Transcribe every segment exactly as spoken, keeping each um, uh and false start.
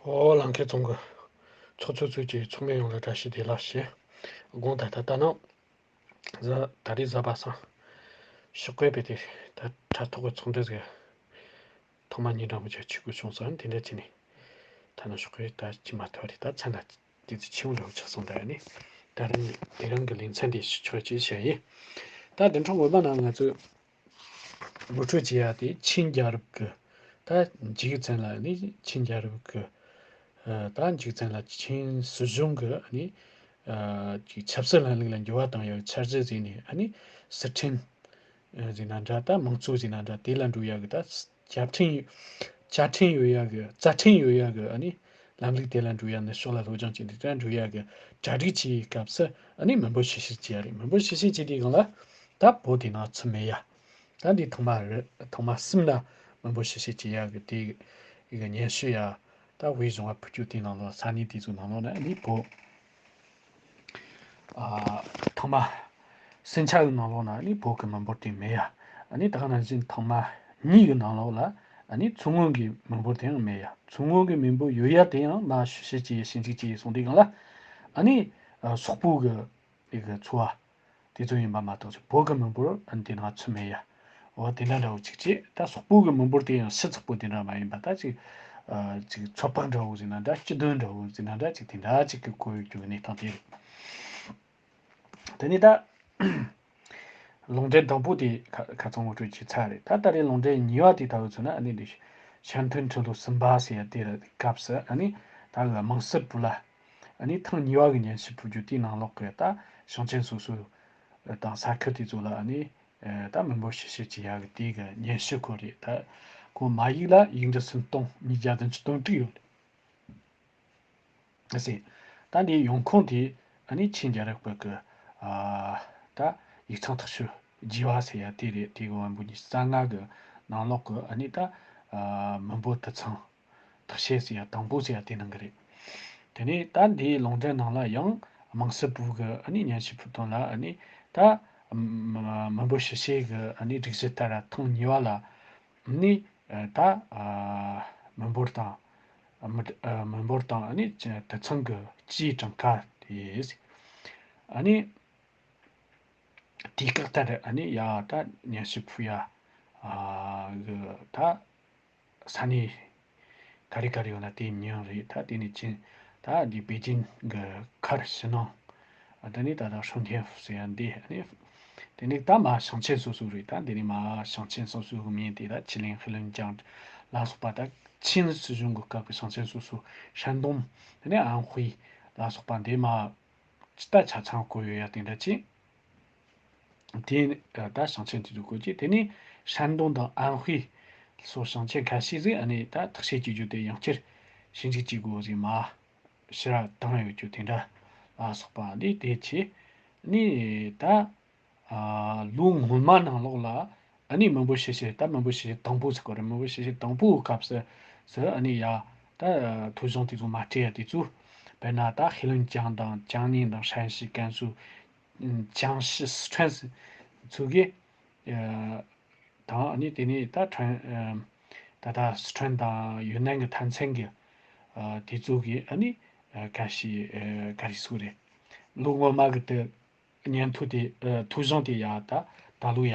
ཨོ་ལང་ཁའི་ཚོང་གི་ཚོགས་གཙོ་ཚོས་ཀྱི་ཚོགས་མི་ཡོངས་ལ་བཀྲ་ཤིས་བདེ་ལེགས་ཞུ། དགོངས་དག་ད་ལྟ་ནང་ད་རེས་གཟའ་པ་སངས་ཞོགས་པའི་དེ་ད་དྲ་ཐོག་གི་ཚོགས་འདུ་ཟེར་ཐོག་མ་ཉིན་འདྲ་པོ་ཅིག་ཆུ་གུ་བྱུང་སོང་དེ་འདྲ་བྱས་ནས་ད་ནང་ཞོགས་པའི་ད་ཅི་མ་ཐུབ་རེད། ད་མཚན་ལ་དེ་ཚོ་ཆེ་བོ་འདྲ་པོ་ཆགས་སོང་། ད་ནི་ད་རིང་དེ་རིང་གི་ལེ་ཚན་དེ་ཞུ་ཆོག་ཅེས་བཤད་ཡིན། ད་དེ་འཕྲོ་ངོ་མ་ནང་ང་ཚོས་ངོ་སྤྲོད་བྱེད་ཡ་དེ་ཆིན་རྒྱལ་རབས་ཀྱི་ད་འཇིག་ཚན་ལ་ནི་ཆིན་རྒྱལ་རབས་ཀྱི་ད་འཇིག་ཚན་ལ་ཆིན་སྲིད་གཞུང་གི་ནི་ཅིག་ཆབ་སྲིད་ལམ་ལུགས་ལ་འགྱུར་བ་བཏང་ཡ་འཆར་གཞི་བཟོས་ནས་ནི་སི་ཁྲོན་ཟེར་ན་འདྲ། ད་དམངས་གཙོ་ཟེར་ན་འདྲ། དེ་ལ་འགྲོ་ཡ་གི་ད་བཅའ་ཁྲིམས་བཅའ་ཁྲིམས་ཡོད་ཡ་གི་རྩ་ཁྲིམས་ཡོད་ཡ་གི་ནི་ལམ་ལུགས་དེ་ལ་འགྲོ་ཡ་ནི་ཕྱོགས་ལ་སློབ་སྦྱོང་བྱས་ནས་དེ་ལ་འགྲོ་ཡ་གི་གྲ་སྒྲིག་བྱེད་ཡའི་སྐབས་སུ་ནི་མི་འབོར་ཕྱིར་བཤེར་བྱེད་ཡ་རེད། མི་འབོར་ཕྱིར་བཤེར་བྱེད་དུས་སྒང་ལ་ད་བོད་དེ་ནང་ཚུད་མེད་ཡ། ད་འདི་ཐོག་མ་རེད། ཐོག་མ་གསུམ་ན་མི་འབོར་ཕྱིར་བཤེར་བྱེད་ཡ་གི་དེ་གི་སྙན་ཞུ་ཡ་ད་དབུས་གཞུང་བ་ཕུལ་རྒྱུ་དེ་ནང་ལོགས་ས་གནས་དེ་ཚོ་ནང་ལོགས་ན་ནི་བོད་ཨ་ཐོག་མ་སུམ་ཆ་གི་ནང་ལོགས་ན་ནི་བོད་ཀྱི་མི་འབོར་དེ་མེད་ཡ། ཨ་ནི་ད་ག་ནང་བཞིན་ཐོག་མ་གཉིས་ཀྱི་ནང་ལོགས་ལ་ཨ་ནི་མཚོ་སྔོན་གྱི་མི་འབོར་དེ་ཡང་མེད་ཡ། མཚོ་སྔོན་གྱི་མི་འབོར་ཡོད་ཡ་དེ་ཡང་མ་ཕྱིར་བཤེར་བྱས་ཞིབ་འཇུག་བྱས་སོང་དུས་སྒང་ལ་ཨ་ནི་ཨ་སོག་པོ་གི་དེ་གི་ཚོ་བ་དེ་ཚོ་ཡིན་པ་མ་གཏོགས་ཅིག་བོད་ཀྱི་མི་འབོར་ཨ་ནི་དེ་ནང་ཚུད་མེད་ཡ། འོ་དེ་འདྲ་འདྲ་བོ་ཅིག་བྱས། ད་སོག་པོ་གི་མི་འབོར་དེ་ཡང་ཕྱི་ཚོགས་པོ་དེ་འདྲ་མ་ཡིན་པ་ད་ཅིག་ཨ་ཅིག་ཚོད་དཔག་འདྲ་བོ་ཟེར་ན་འདྲ། སྤྱི་དོན་འདྲ་བོ་ཟེར་ན་འདྲ། ཅིག་དེ་འདྲ་ཅིག་གི་གོ་ཡོད་རྒྱུ་གི་གནས་སྟངས་དེ་རེད། དེ་ནས་ད་ལུང་འདྲེན་དང་པོ་དེ་ཁ་ཁ་ཚང་ངོ་སྤྲོད་བྱས་ཚར་རེད། ད་ད་རེས་ལུང་འདྲེན་གཉིས་པ་དེ་ལྟ་བུ་མཚོན་ན་ཨ་ནི་འདི་ཤར་ཐོན་ཁྲི་ལོ་གསུམ་པ་ཟེར་ཡ་དེ་རེད། སྐབས་སུ་ཨ་ནི་ད་གི་དམངས་སྲིད་པུའུ་ལ་ཨ་ནི་ཐེངས་གཉིས་པ་གི་སྙན་ཞུ་ཕུལ་རྒྱུ་དེའི་ནང་ལོགས་གི་ད་ཞིང་ཆེན་སོ་སོ་དང་ས་ཁུལ་དེ་ཚོ་ལ་ཨ་ནི་ད་མི་འབོར་ཕྱིར་བཤེར་བྱེད་ཡ་གི་དེ་གི་སྙན་ཞུ་ཁོ་རེད། ད་ཁོ་མ་ཡིག་ལ་ཡིག་འབྲུ་སུམ་སྟོང་ཉིས་བརྒྱ་བདུན་ཅུ་དོན་དྲུག་ཡོད། ཟེར། ད་འདིའི་ཡོང་ཁུངས་དེ་ཨ་ནི་ཆིན་རྒྱལ་རབས་པ་གི་ཨ་ད་ཡིག་ཚང་ཐག་ཆོད་རྒྱས་པ་ཟེར་ཡ་དེ་རེད། དེ་གི་བོན་པོ་ཉི་ཤུ་རྩ་ལྔ་གི་ནང་ལོགས་གི་ཨ་ནི་ད་ཨ་མི་འབོར་དུད་ཚང་ཐག་བཤད་ཟེར་ཡ་དང་པོ་ཟེར་ཡ་དེ་ནང་གི་རེད། དེ་ནས་ད་འདིའི་ལུང་འདྲེན་ནང་ལ་ཡང་དམངས་སྲིད་པུའུ་གི་ཨ་ནི་སྙན་ཞུ་ཕུལ་དོན་ལ་ཨ་ནི་ད་མི་འབོར་ཕྱིར་བཤེར་གི་ཨ་ནི་སྒྲིག་གཞི་ལྟར་ཐེངས་གཉིས་པ་ལ་ནི་ད་མི་འབོར་དང་མི་མི་འབོར་དང་ཨ་ནི་དུད་ཚང་གི་སྤྱིའི་གྲངས་ཀ་དེ་ཨ་ནི་དུས་བཀག་ལྟར་ཨ་ནི་ཡ་ད་སྙན་ཞུ་ཕུལ་ཡ་གི་ད་ས་གནས་ག་རེ་ག་རེ་ཡོད་ན་དེ་ཉིན་རེད། ད་དེ་ནས་ཅིན་ད་འདི་པེ་ཅིན་གི་མཁར་ཕྱི་ནང་ཨ་དེ་ནས་ད་ད་ཧྲུན་ཐེན་ཧྥུ་ཟེར་ཡ་འདི་ཨ་ནི་དེ་ནས་ད་མ་ཞིང་ཆེན་སོ་སོ་རེད། ད་འདི་ནས་མ་ཞིང་ཆེན་སོ་སོ་གི་མིང་དེ་ད་ཆི་ལིང་ཧི་ལིན་ཅང་ལ་སོགས་པ་ད་ཆིན་སྲིད་གཞུང་གི་སྐབས་ཀྱི་ཞིང་ཆེན་སོ་སོ་ཧྲན་ཏུང་དེ་ནས་ཨན་ཧུའེ་ལ་སོགས་པ་འདི་མ་ཅི་ལྟ་ཆ་ཚང་བཀོད་ཡོད་ཡ་དེ་འདྲ་ཅིག་དེ་ད་ཞིང་ཆེན་དེ་ཚོ་བཀོད་ཀྱི། དེ་ནས་ཧྲན་ཏུང་དང་ཨན་ཧུའེ་སོགས་ཞིང་ཆེན་ཁ་ཤས་ཟིག་ཨ་ནི་ད་ཐག་གཅོད་བྱེད་རྒྱུ་དེ་ཡང་བསྐྱར་ཞིབ་འཇུག་བྱེད་དགོས་ཟིག་མ་ཕྱིར་བཏང་ཡོད་རྒྱུ་དེ་འདྲ་ལ་སོགས་པ་འདི་དེ་བྱས་ནས་ད་ལོ་སྔོན་མ་ནང་ལོགས་ལ་ཨ་ནི་མི་འབོར་ཕྱིར་བཤེར་ད་མི་འབོར་ཕྱིར་བཤེར་དང་པོ་ཟེར་གོ་རེད། མི་འབོར་ཕྱིར་བཤེར་དང་པོའི་སྐབས་སུ་སུ་ཨ་ནི་ཡ་ད་ཐོ་གཞུང་དེ་ཚོ་མ་སྤྲད་ཡ་དེ་ཚོ་དཔེར་ན་ད་ཧེ་ལུན་ཅང་དང་ཅང་ནན་དང་ཧྲན་ཞི་ཀན་སུའུ་ཅང་ཞི་སི་ཁྲོན་ཚོ་གིས་དང་ཨ་ནི་དེ་ནས་ད་ཁྲོན་ད་ལྟ་སི་ཁྲོན་དང་ཡུན་ནན་གྱི་མཐའ་མཚན་གྱི་དེ་ཚོ་གིས་ཨ་ནི་ག་ཞིག་ག་རེ་ཟེར་རེད། ལོ་སྔོན་མ་གི་དེ་སྙན་ཐོ་དེ་ཐོ་གཞུང་དེ་ཡ་ད་ད་ལོ་ཡ་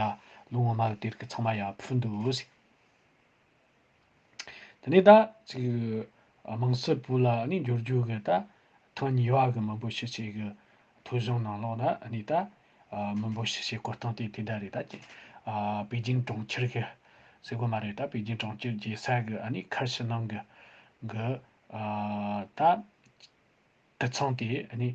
ལོ་སྔོན་མ་གི་དེ་རིགས་ཚང་མ་ཡ་ཕུལ་འདུག་ཟེར། དེ་ནས་ད་ཅིག་དམངས་སྲིད་པུའུ་ལ་ནི་འབྱོར་རྒྱུ་གི་ད་ཐེངས་གཉིས་པ་གི་མི་འབོར་ཕྱིར་བཤེར་གི་ཐོ་གཞུང་ནང་ལོགས་ན་ནི་ད་མི་འབོར་ཕྱིར་བཤེར་བཀོད་སྟངས་དེ་དེ་འདྲ་རེད། ད་ཅིག་པེ་ཅིང་གྲོང་ཁྱེར་གི་ཟེར་གོ་མ་རེད། ད་པེ་ཅིང་གྲོང་ཁྱེར་རྒྱལ་ས་གི་ཨ་ནི་མཁར་ཕྱི་ནང་གི་གི་ད་དུད་ཚང་དེ་ཨ་ནི།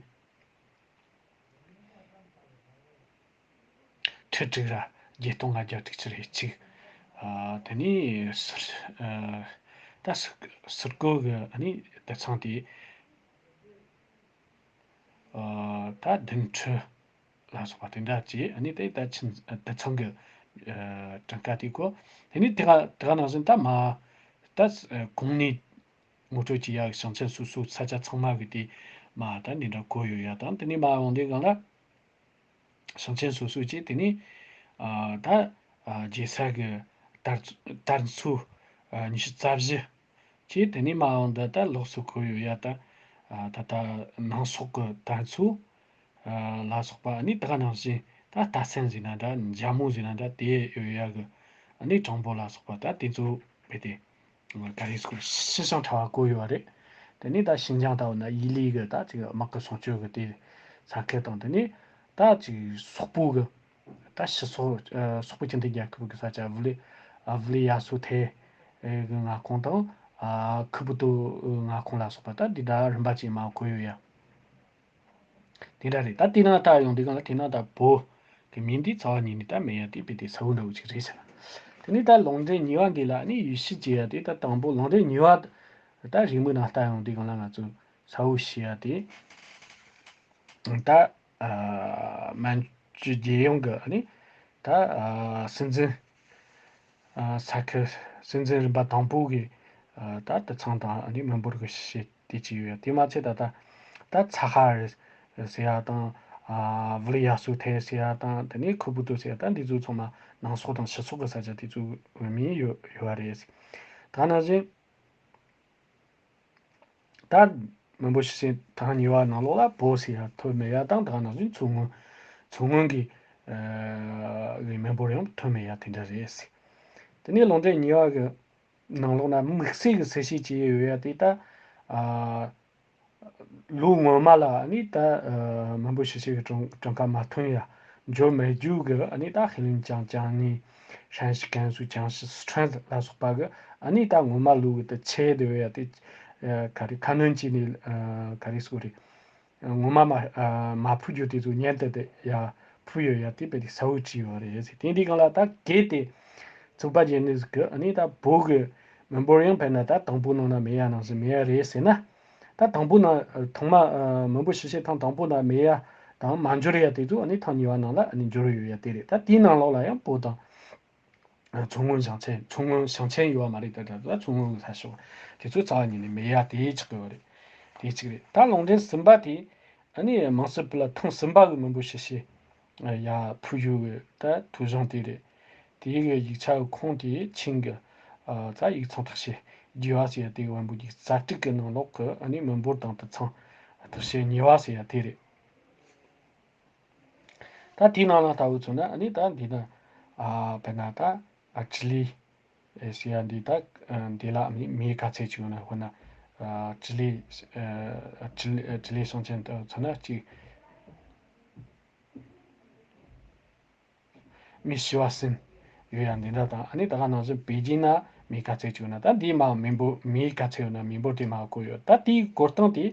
ཁྲི་དྲུག་ར་བརྒྱད་སྟོང་ལྔ་བརྒྱ་དྲུག་ཅུ་རེ་གཅིག་དེ་ནས་ཟུར་ད་ཟུར་བཀོལ་གི་ཨ་ནི་དུད་ཚང་དེ་ད་བདུན་ཁྲི་ལ་སོགས་པ་དེ་འདྲ་བྱས། ཨ་ནི་དེ་ད་ཆིན་དུད་ཚང་གི་གྲངས་ཀ་དེ་གོ། དེ་ནས་དེ་ག་དེ་ག་ནང་བཞིན་ད་མ་ད་གོང་ནས། ངོ་སྤྲོད་བྱེད་ཡག་ཞིང་ཆེན་སོ་སོའི་ས་ཆ་ཚང་མ་གི་དེ་མ་ད་འདི་འདྲ་བཀོད་ཡོད་ཡ་དང་། དེ་ནས་མ་འོང་དུས་སྒང་ལ་ཞིང་ཆེན་སོ་སོའི་ཅིག་དེ་ནས་ད་རྒྱལ་ས་གི་དར་དར་མཚོ་ཉི་ཤུ་རྩ་བཞི་ ཅེས་དེ་ནས་མ་འོངས་འདི་ད་ལོགས་སུ་བཀོད་ཡོད་ཡ། ད་ད་ལྟ་ནང་སོག་གི་དར་ཚུལ་ལ་སོགས་པ་ནི་ད་ག་ནང་བཞིན་ད་རྟ་མཚན་ཟེར་ན་འདྲ། འཇའ་མོ་ཟེར་ན་འདྲ། དེ་ཡོད་ཡ་གི་ནི་གྲངས་འབོར་ལ་སོགས་པ་ད་དེ་ཚོ་བེད་དེ་ག་རེ་ཟེར་དགོས། ཕྱི་ཞིང་ཕྲ་བ་བཀོད་ཡོད་རེད། དེ་ནས་ད་ཤིན་ཅང་ལྟ་བུ་ན་ཡི་ལི་གི་ད་ཅིག་དམག་གི་སྲུང་སྐྱོབ་གི་དེ་ས་ཁུལ་དང་། དེ་ནས་ད་ཅིག་སོག་པོ་གི་ད་ཕྱི་སོག་ཨ་སོག་པོ་ཁྱིམ་མཚེས་རྒྱལ་ཁབ་ཀྱི་ས་ཆ་བུ་ལི་ཨ་བུ་ལི་ཡ་སུ་ཐེ་གི་མངའ་ཁོངས་དང་ཨ་ཁུ་བུ་ཏོ་མངའ་ཁོངས་ལ་སོགས་པ་ད་འདི་འདྲ་རིམ་པ་ཅིག་མ་བཀོད་ཡོད་ཡ། དེ་འདྲ་རེད། ད་དེ་ནང་ལྟ་ཡོང་དུས་གང་ལ་དེ་ནང་ད་བོད་ཀྱི་མིང་འདི་རྩ་བ་ཉིད་ནས་ད་མེད་ཡ་དེ་དཔེ་དེ་གསལ་བོ་འདྲ་བོ་ཅིག་རེད་ཟེར་ན། དེ་ནས་ད་ལུང་འདྲེན་གཉིས་པ་འདི་ལ་ནི་ཡུལ་ཤུལ་བྱེད་ཡ་དེ། ད་དང་པོ་ལུང་འདྲེན་གཉིས་པ་ད་རེའུ་མིག་ནང་ལྟ་ཡོང་དུས་གང་ལ་ང་ཚོ་གསལ་བོ་ཤེས་ཡ་དེ། ད་ཨ་མན་ཇུ་རྒྱལ་ཡོངས་ཀྱི་ཨ་ནི་ད་ཨ་སྲིད་འཛིན་ཨ་ས་ཁུལ་སྲིད་འཛིན་རིམ་པ་དང་པོ་གི་ཨ་ད་དུད་ཚང་དང་ཨ་ནི་མི་འབོར་གྱི་ཤེས་དེ་ཅི་ཡོད་ཡ། དེ་མ་ཚད་ད་ད་ད་ཚ་ཧ་རི་ཟེར་ཡ་དང་ཨ་བུ་ལི་ཡ་སུ་ཐེ་ཟེར་ཡ་དང་། དེ་ནས་ཁུ་བུ་ཏོ་ཟེར་ཡ་དང་། འདི་ཚོ་ཚང་མ་ནང་སོག་དང་ཕྱི་སོག་གི་ས་ཆ་དེ་ཚོའི་མིང་ཡོད་ཡོད་པ་རེད། ད་ནང་བཞིན། ད་མི་འབོར་ཕྱི་ཤེས་ཐེངས་གཉིས་པ་ནང་ལོགས་ལ་བོད་ཟེར་ཡ་ཐོན་མེད་ཡ་དང་། ད་ག་ནང་བཞིན་མཚོ་སྔོན། མཚོ་སྔོན་གྱི་ཨ་གི་མི་འབོར་ཡང་ཐོན་མེད་ཡ་དེ་འདྲ་རེད། དེ་ནས་ལུང་འདྲེན་གཉིས་པ་གི་ནང་ལོགས་ན་དམིགས་བསལ་གྱི་གསལ་བཤད་བྱས་ཡོད་ཡ་དེ། ད་ཨ་ལོ་སྔོན་མ་ལ་ཨ་ནི་ད་ཨ་མི་འབོར་ཕྱི་ཤེས་ཀྱི་གྲངས་གྲངས་ཀ་མ་ཐོན་ཡ། འབྱོར་མེད་རྒྱུ་གི་ཨ་ནི་ད་ཧེ་ལུན་ཅང་ཅང་ནི་ཧྲན་ཞི་ཀན་སུའུ་ཅང་ཞི་སི་ཁྲོན་ལ་སོགས་པ་གི་ཨ་ནི་ད་སྔོན་མ་ལོ་གི་ད་ཆེ་དེ་བས་ཡ་དེ་ཨ་ག་རེ་ཁ་སྣོན་བྱས་ནས་ཨ་ག་རེ་ཟེར་དགོས་རེད། སྔོན་མ་མ་ཨ་མ་ཕུལ་རྒྱུ་དེ་ཚོ་སྔོན་དུ་དེ་ཡ་ཕུལ་ཡོད་ཡ་དེ་དཔེ་དེ་གསལ་བོ་བྱས་ཡོད་རེད་ཟེར། དེ་འདི་གང་ལ་ད་གལ་ཏེ་ཚོགས་པ་རྒྱལ་ནས་གི་ཨ་ནི་ད་བོད་གི་མི་འབོར་ཡང་དཔེར་ན་ད་དང་པོ་ནང་ན་མེད་ཡ་ནང་བཞིན་མེད་ཡ་རེད་ཟེར་ན། ད་དང་པོ་ནང་ཐོག་མ་ཨ་མི་འབོར་ཕྱི་ཤེས་ཐེངས་དང་པོ་ནང་མེད་ཡ་དང་མ་འབྱོར་ཡ་དེ་ཚོ་ཨ་ནི་ཐེངས་གཉིས་པ་ནང་ལ་ཨ་ནི་འབྱོར་ཡོད་ཡ་དེ་རེད། ད་དེའི་ནང་ལོགས་ལ་ཡང་བོད་དང་མཚོ་སྔོན་ཞིང་ཆེན། མཚོ་སྔོན་ཞིང་ཆེན་ཡོད་པ་མ་རེད། ད་ད་ད་མཚོ་སྔོན་གྱི་ས་ཕྱོགས་དེ་ཚོ་རྩ་བ་ཉིད་ནས་མེད་ཡ་དེ་ཆགས་ཀྱི་ཡོད་རེད། དེ་གཅིག་རེད། ད་ལུང་འདྲེན་གསུམ་པ་དེ་ཨ་ནི་དམངས་སྲིད་པུའུ་ལ་ཐེངས་གསུམ་པ་གི་མི་འབོར་ཕྱི་ཤེས་ཡར་ཕུལ་ཡོད་པའི་ད་ཐོ་གཞུང་དེ་རེད། དེའི་གི་ཡིག་ཆ་གི་ཁུངས་དེ་ཆིང་གི་ཨ་ད་ཡིག་ཚང་བརྟག་དཔྱད་བརྒྱུད་པ་ཟེར་ཡ་དེ་གི་བམ་པོ་ཉི་ཤུ་རྩ་དྲུག་གི་ནང་ལོགས་གི་ཨ་ནི་མི་འབོར་དང་དུད་ཚང་བརྟག་དཔྱད་གཉིས་པ་ཟེར་ཡ་དེ་རེད། ད་དེའི་ནང་ལ་ལྟ་བུ་མཚོན་ན་ཨ་ནི་ད་འདི་ན་ཨ་དཔེར་ན་ད་ཨ་ཅི་ལི་ཨེ་ཟེར་ཡ་འདི་ད་ཨ་འདི་ལ་མི་མི་ག་ཚད་ཅིག་ཡོད་ན། དཔེར་ན་ཨ་ཅི་ལི་ཨ་ཅི་ལི་ཅི་ལི་ཞིང་ཆེན་དུ་མཚོན་ན་གཅིག་མི་བཞི་བ་ཟིན་ཡོད་ཡ་འདི་འདྲ་དང་། ཨ་ནི་ད་ག་ནང་བཞིན་པེ་ཅིན་ན་མི་ག་ཚད་ཅིག་ཡོད་ན། ད་འདིའི་མ་མི་འབོར་མི་ག་ཚད་ཡོད་ན་མི་འབོར་དེ་མ་བཀོད་ཡོད། ད་དེའི་བཀོད་སྟངས་དེ་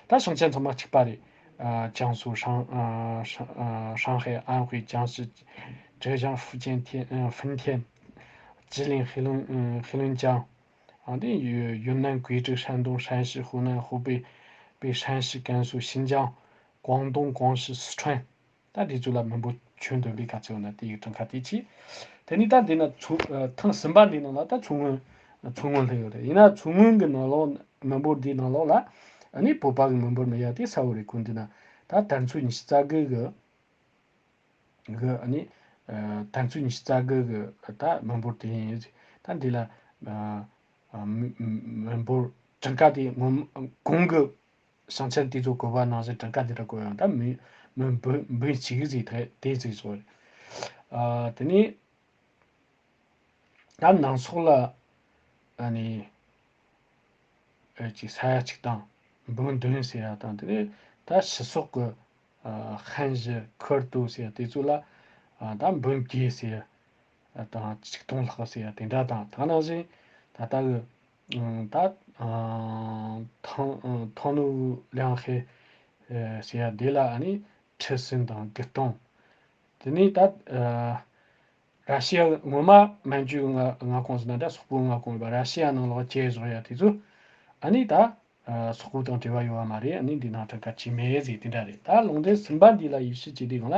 ད་ཞིང་ཆེན་ཚང་མ་གཅིག་པ་རེད། ཨ་ཅང་སུའུ། ཧྲང་ཨ་ཧྲང་ཨ་ཧྲང་ཧའེ། ཨན་ཧུའེ། ཅང་ཞི། ཀྲེ་ཅང་། ཧྥུ་ཅན་ཐེན་ཨ་ཧྥིན་ཐེན། ཅི་ལིན། ཧེ་ལུན་ཨ་ཧེ་ལུན་ཅང་། ཨ་དེ་ཡུ་ཡུན་ནན། ཀུའེ་ཀྲི། ཧྲན་ཏུང་། ཧྲན་ཞི། ཧུའུ་ནན། ཧུའུ་པེ། པེ། ཧྲན་ཞི་ཀན་སུའུ། ཤིན་ཅང་། ཀོང་ཏུང་། ཀོང་ཞི། སི་ཁྲོན། ད་འདི་ཚོ་ལ་མི་འབོར་ཁྱོན་བསྡོམས་པས་ག་ཚོད་ཡོད་ན་དེ་ཡི་གྲངས་ཀ་དེ་བྱས། དེ་ནས་ད་འདི་ན་མཚོ་ཨ་ཐེངས་གསུམ་པ་འདི་ནང་ལ་ད་མཚོ་སྔོན་མཚོ་སྔོན་སླེབས་ཡོད་རེད། ཡིན་ན་མཚོ་སྔོན་གྱི་ནང་ལོགས་མི་འབོར་འདིའི་ནང་ལོགས་ལ་ཨ་ནི་བོད་པ་གི་མི་འབོར་མེད་ཡ་དེ་གསལ་བོ་རེད། གོ་འདི་ན་ད་དར་ཚུལ་ཉི་ཤུ་རྩ་དགུ་གི་གི་ཨ་ནི་ཨ་དར་ཚུལ་ཉི་ཤུ་རྩ་དགུ་གི་ད་མི་འབོར་དེ་ཡིན། ད་འདི་ལ་ཨ་ཨ་མི་མི་འབོར་གྲངས་ཀ་དེ་སྔོན་གོང་གི་ཞིང་ཆེན་དེ་ཚོ་བཀོད་པ་ནང་བཞིན་གྲངས་ཀ་དེ་འདྲ་བཀོད་ཡོང་། ད་མི་མི་འབུམ་འབུམ་གཅིག་ཟིག་དེ་དེ་ཟིག་བཟོ་རེད། ཨ་དེ་ནས་ད་ནང་སོག་ལ་ཨ་ནི་ཨེ་ཅིག་ས་ཡ་གཅིག་དང་འབུམ་བདུན་ཟེར་ཡ་དང་། དེ་ནས་ད་ཕྱི་སོག་གི་ཨ་ཧན་ཞི། ཁུར་ཏུ་ཟེར་ཡ་དེ་ཚོ་ལ་ཨ་ད་འབུམ་བརྒྱད་ཟེར་ཡ་དང་ཆིག་སྟོང་ལྷག་ཟེར་ཡ་དེ་འདྲ་དང་། ད་ནང་བཞིན་ད་ལྟ་གི་ཨང་ད་ཨང་ཐང་ཨང་ཐང་ནུ་ལིང་ཧེ་ཨེ་ཟེར་ཡ་དེ་ལ་ཨ་ནི་ཁྲི་གསུམ་དང་དགུ་སྟོང་། དེ་ནས་ད་ཨ་ར་ཤི་ཡ་སྔོན་མ་མན་ཇུའི་མངའ་མངའ་ཁོངས་ཟེར་ན་འདྲ། སོག་པོའི་མངའ་ཁོངས་ཡོད་པ་ར་ཤི་ཡ་ནང་ལོགས་བཅད་བཞག་ཡ་དེ་ཚོ་ཨ་ནི་ད་ཨ་སོག་པོ་དང་འབྲེལ་བ་ཡོད་པ་མ་རེད། ཨ་ནི་འདི་ནང་གྲངས་ཀ་ཅིག་མེད་ཟེར་དེ་འདྲ་རེད། ད་ལུང་འདྲེན་གསུམ་པ་འདི་ལ་ཡིད་ཆེས་བྱེད་དུས་སྒང་ལ།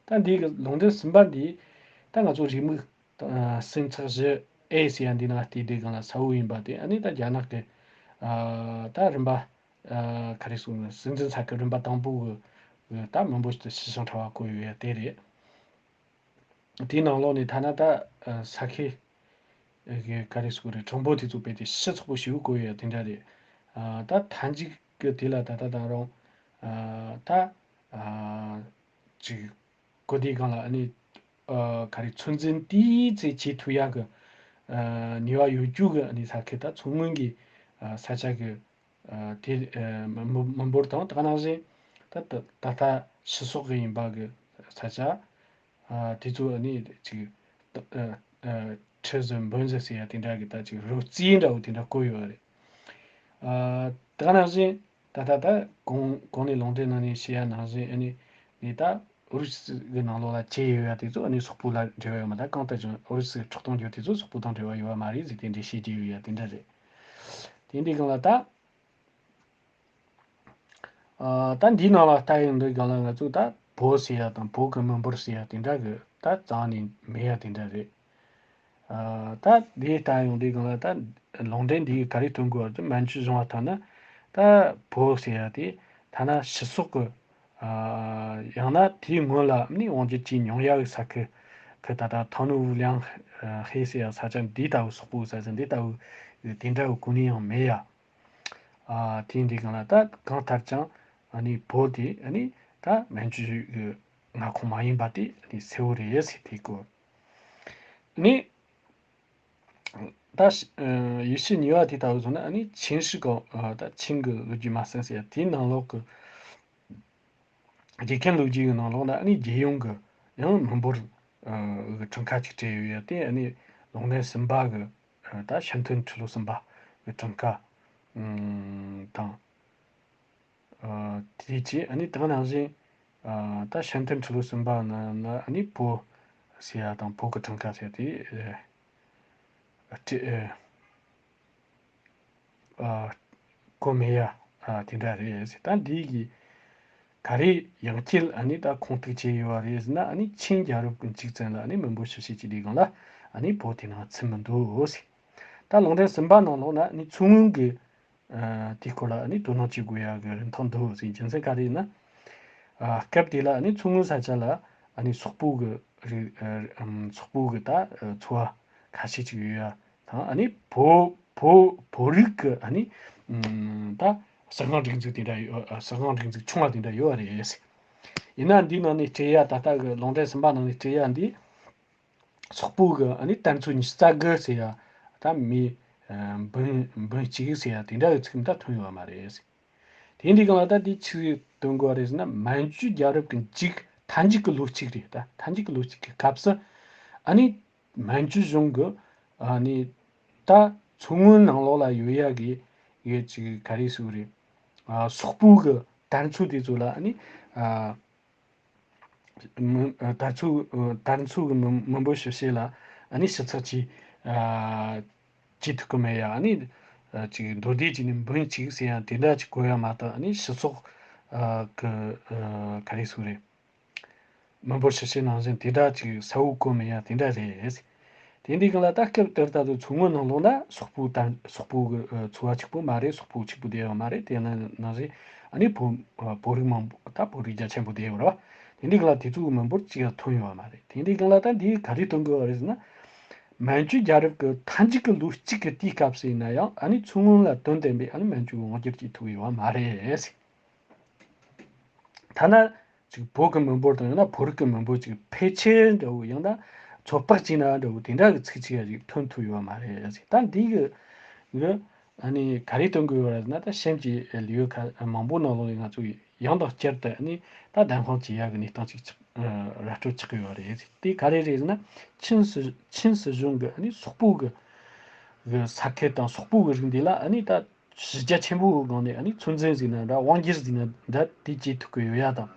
ད་འདི་གི་ལུང་འདྲེན་གསུམ་པ་འདི་ད་ང་ཚོ་རེའུ་མིག་ཨ་སུམ་ཚེག་བཞི་ཨེ་ཟེར་ཡ་འདི་ནང་བལྟས་དུས་སྒང་ལ་གསལ་བོ་ཡིན་པ་དེ། ཨ་ནི་ད་རྒྱ་ནག་གི་ཨ་ད་རིམ་པ་ཨ་ག་རེ་ཟེར་དགོས་རེད། སྲིད་འཛིན་ས་ཁུལ་རིམ་པ་དང་པོ་གི་ད་མི་འབོར་ཕྱི་ཞིང་ཕྲ་བ་བཀོད་ཡོད་ཡ་དེ་རེད། དེའི་ནང་ལོགས་ནས་ཐ་ན་ད་ཨ་ས་ཁུལ་ གི་ག་རེ་ཟེར་དགོས་རེད། གྲངས་འབོར་དེ་ཚོ་རྦད་དེ་ཞིབ་ཚགས་པོ་ཞེ་པོ་བཀོད་ཡོད་དེ་འདྲ་རེད། ཨ། ད་མཐའ་མཇུག་གི་དེ་ལ་ད་ལྟ་ད་རུང་ཨ། ད་ཨ། ཅིག་གོ་དེའི་སྒང་ལ་ཨ་ནི་ཨ། ག་རེ་ཚོད་འཛིན་ཏོག་ཙམ་བྱེད་ཐུབ་ཡག་གི་ཨ། ནུས་པ་ཡོད་རྒྱུ་གི་ཨ་ནི་ས་ཁུལ། ད་མཚོ་སྔོན་གྱི་ཨ། ས་ཆ་གི་ཨ། དེ་ཨ། མི་མི་འབོར་དང་། ད་ག་ནང་བཞིན་ད་ད་ད་ལྟ་ཕྱི་སོག་གི་ཡིན་པ་གི་ས་ཆ། ཨ། དེ་ཚོ་ཨ་ནི་ཅིག་ཨ། ཨ། ཁྲི་ཟིག་འབུམ་ཟིག་ཟེར་ཡ་དེ་འདྲ་གི་ད་ཅིག་རོབ་རྩིས་འདྲ་བོ་དེ་འདྲ་བཀོད་ཡོད་རེད། ཨ། ད་ག་ནང་བཞིན་ད་ལྟ་ད་གོང་གོང་ནས་ལུང་འདྲེན་ནང་ནས་བཤད་ཡ་ནང་བཞིན་ཨ་ནི་ནི་ད་ཨུ་རུ་སུ་གི་ནང་ལོགས་ལ་ཅི་ཡོད་ཡ་དེ་ཚོ་ཨ་ནི་སོག་པོ་ལ་འབྲེལ་བ་ཡོད་མ། ད་གང་ལྟར་ཀྱང་ཨུ་རུ་སུ་གི་འཕྲོག་གཏོང་རྒྱུ་དེ་ཚོ་སོག་པོ་དང་འབྲེལ་བ་ཡོད་པ་མ་རེད་ཟེར་དེ་འདྲའི་བཤད་རྒྱུ་ཡོད་ཡ་དེ་འདྲ་རེད། དེ་འདྲའི་སྒང་ལ་ད། ཨ། ད་འདིའི་ནང་ལ་ལྟ་ཡོང་དུས་སྒང་ལ་ང་ཚོས་ད་བོད་ཟེར་ཡ་དང་བོད་ཀྱི་མི་འབོར་ཟེར་ཡ་དེ་འདྲ་གི་ད་རྩ་ནས་མེད་ཡ་དེ་འདྲ་རེད། ཨ། ད་འདི་ལྟ་ཡོང་དུས་སྒང་ལ་ད་ལུང་འདྲེན་འདི་ག་རེ་སྟོན་དགོས་པ་རེད། མན་ཇུ་གཞུང་བ་ལྟར་ན་ད་བོད་ཟེར་ཡ་དེ་ཐ་ན་ཕྱི་སོག་གི། ཨ། ཡང་ན་དེའི་སྔོན་ལ་ནི་དབང་སྒྱུར་བྱས་མྱོང་ཡ་གི་ས་ཁུལ་གི་ད་ལྟ་ཐང་ནུ་ཝུ་ལིང་ཧེ་ཟེར་ཡ་ས་ཆ་འདི་ལྟ་བུ། སོག་པོའི་ས་ཆ་འདི་ལྟ་བུ་དེ་འདྲ་གི་གོ་གནས་ཡང་མེད་ཡ། ཨ། དེ་འདི་སྒང་ལ་ད་གང་ལྟར་ཀྱང་ཨ་ནི་བོད་དེ་ཨ་ནི་ད་མན་ཇུ་གི་མངའ་ཁོངས་མ་ཡིན་པ་དེ་ཨ་ནི་གསལ་བོ་རེད་ཟེར། དེ་སྐོར་ནི་ད་ཡེ་ཤུ་ཉེས་པ་དེ་ལྟ་བུ་སོང་ན་ཨ་ནི་ཆིན་ཧྲི་ཀའོ། ཨ། ད་ཆིན་གྱི་ལོ་རྒྱུས་མ་ཟིན་ཟེར་ཡ་དེའི་ནང་ལོགས་ཀྱི། རྒྱལ་ཁབ་ལོ་རྒྱུས་ཀྱི་ནང་ལོགས་ལ་ཨ་ནི་རྒྱལ་ཡོངས་ཀྱི་ཡང་མི་འབོར་གྱི་གྲངས་ཀ་ཅིག་བྲིས་ཡོད་ཡ། དེ་ཨ་ནི་ལུང་འདྲེན་གསུམ་པ་གི། ཨ། ད་ཤིན་ཐོན་ཁྲི་ལོ་གསུམ་པ་གི་གྲངས་ཀ་དང་། ཨ། དེ་བྱས་ཨ་ནི་ད་ག་ནང་བཞིན། ཨ། ད་ཤིན་ཐོན་ཁྲི་ལོ་གསུམ་པ་ནང་ལ་ཨ་ནི་བོད་ཟེར་ཡ་དང་བོད་ཀྱི་གྲངས་ཀ་ཟེར་ཡ་དེ། ཨ། བྲིས། ཨ། ཨ། གོ་མེད་ཡ། ཨ། དེ་འདྲ་རེད་ཟེར། ད་འདི་གི་ག་རེ་ཡང་བསྐྱར་ཨ་ནི་ད་ཁུངས་གཏུགས་བྱས་ཡོད་པ་རེད་ཟེར་ན། ཨ་ནི་ཆིན་རྒྱལ་རབས་ཀྱི་མཇུག་ཙམ་ལ་ཨ་ནི་མི་འབོར་ཞིབ་བཤེར་བྱེད་དུས་སྒང་ལ་ཨ་ནི་བོད་དེ་ནང་ཚུད་མི་འདུག་ཟེར། ད་ལུང་འདྲེན་གསུམ་པ་ནང་ལོགས་ན་ཨ་ནི་མཚོ་སྔོན་གྱི། ཨ། དེའི་སྐོར་ལ་ཨ་ནི་དོ་སྣང་བྱེད་དགོས་ཡ་གི་རིན་ཐང་འདུག་ཟེར། རྒྱུ་མཚན་ག་རེ་ཡིན་ན། ཨ། སྐབས་དེ་ལ་ཨ་ནི་མཚོ་སྔོན་ས་ཆ་ལ་ཨ་ནི་སོག་པོ་གི་རིགས། ཨ། ཨམ། སོག་པོ་གི་ད། ཨ། ཚོ་བ་ཁ་ཤས་ཅིག་ཡོད་ཡ་དང་། ཨ་ནི་བོད་བོད་བོད་རིགས་ཀྱི་ཨ་ནི། ཨམ། ད་ཟ་ཁང་སྒྲིག་འཛུགས་དེ་འདྲ་ཡོད། ཨ། ཟ་ཁང་སྒྲིག་འཛུགས་ཆུང་བ་དེ་འདྲ་ཡོད་པ་རེད། ཡིན་ན་འདིའི་ནང་ནས་བྲིས་ཡ། ད་ལྟ་གི་ལུང་འདྲེན་གསུམ་པ་ནང་ནས་བྲིས་ཡ་འདི། སོག་པོ་གི་ཨ་ནི་དར་ཚོན་ཉི་ཤུ་རྩ་དགུ་ཟེར་ཡ། ད་མི་ཨ་འབུམ་འབུམ་གཅིག་ཟེར་ཡ་དེ་འདྲ་གི་ཚིག་འདི་ཐོན་ཡོད་མ་རེད། དེ་འདི་གང་ལ་ད་དེ་ཆི་སྟོན་དགོས་རེད་ཟེར་ན། མན་ཇུ་རྒྱལ་རབས་ཀྱི་མཇུག་མཐའ་མཇུག་གི་ལོ་གཅིག་རེད། ད་མཐའ་མཇུག་གི་ལོ་གཅིག་གི་སྐབས་སུ་ཨ་ནི་མན་ཇུ་གཞུང་གི་ཨ་ནི་ད་མཚོ་སྔོན་ནང་ལོགས་ལ་ཡོད་ཡ་གི་ཡོད་ཅིག་ག་རེ་ཟེར་རེད། ཨ། སོག་པོ་གི་དར་ཚོན་དེ་ཚོ་ལ་ཨ་ནི། ཨ། མི། ཨ། དར་ཚོན། ཨ། དར་ཚོན་གྱི་མི་མི་འབོར་ཞིབ་བཤེར་ལ་ཨ་ནི་ཞིབ་ཚགས་ཀྱིས། ཨ། བྱེད་ཐུབ་ཀྱི་མེད་ཡ། ཨ་ནི། ཨ། ཅིག་མདོར་བསྡུས་བྱས་ནས་འབུམ་གཅིག་ཟེར་ཡ་དེ་འདྲ་ཅིག་གོ་ཡ་མ་གཏོགས། ཨ་ནི་སྤྱི་ཚོགས། ཨ། གི། ཨ། ག་རེ་ཟེར་རེད། མི་འབོར་ཞིབ་བཤེར་ནང་བཞིན་དེ་འདྲ་ཅིག་གསལ་བོ་གོ་མེད་ཡ་དེ་འདྲ་རེད། དེ་འདི་གང་ལ་ད་སྐབས་དེར་ད་དུང་མཚོ་སྔོན་ནང་ལོགས་ན་སོག་པོ་དར། སོག་པོ་གི། ཨ། ཚོ་བ་གཅིག་པོ་མ་རེད། སོག་པོ་གཅིག་པོ་བསྡད་ཡོད་མ་རེད། དེ་ནང་བཞིན་ཨ་ནི་བོད། ཨ། བོད་རིགས་མང་པོ། ད་བོད་རིགས་རྒྱ་ཆེན་པོ་བསྡད་ཡོད་རེད་བ། དེ་འདི་གང་ལ་དེ་ཚོ་གི་མི་འབོར་གཅིག་ཡང་ཐོན་ཡོད་མ་རེད། དེ་འདི་གང་ལ་ད་འདི་ག་རེ་སྟོན་དགོས་པ་རེད་ཟེར་ན། མན་ཇུ་རྒྱལ་རབས་ཀྱི་མཐའ་མཇུག་གི་ལོ་གཅིག་གི་དུས་སྐབས་སུ་ཡིན་ན་ཡང་ཨ་ནི་མཚོ་སྔོན་ལ་དོན་ལྡན་པའི་ཨ་ནི་མན་ཇུ་དབང་སྒྱུར་བྱེད་ཐུབ་ཡོད་མ་རེད། ཐ་ན་ཅིག་བོད་ཀྱི་མི་འབོར་དང་ཡང་ན་བོད་རིགས་ཀྱི་མི་འབོར་ཅིག་འཕེལ་ཆེར་འདྲ་བོ། ཡང་ན་ཚོད་དཔག་བྱས་ན་འདྲ་བོ། དེ་འདྲ་གི་ཚིག་ཅིག་ཡང་ཅིག་ཐོན་ཐུབ་ཡོད་མ་རེད། ད་འདི་གི་གི་ཨ་ནི་ག་རེ་སྟོན་དགོས་ཡོད་རེད་ན། ད་གཤམ་གྱི་ལེའུ་ཁག་མང་པོ་ནང་ལོགས་ལ་ང་ཚོས་ཡང་དང་བསྐྱར་དུ་ཨ་ནི་ད་བདེན་དཔང་བྱེད་ཡག་གི་གནས་སྟངས་ཅིག་ཅིག་ཨ་ར་སྤྲོད་ཆགས་ཀྱི་ཡོད་རེད། དེ་ག་རེ་རེད་ཟེར་ན། ཆིན་སྲིད། ཆིན་སྲིད་གཞུང་གི་ཨ་ནི་སོག་པོ་གི་གི་ས་ཁུལ་དང་སོག་པོ་གི་རིགས་འདི་ལ་ཨ་ནི་ད་གཞི་རྒྱ་ཆེན་པོའི་སྒང་ནས་ཨ་ནི་ཚོད་འཛིན་ཟེར་ན་འདྲ། དབང་སྒྱུར་ཟེར་ན་འདྲ། དེ་བྱེད་ཐུབ་ཀྱི་ཡོད་ཡ་དང་།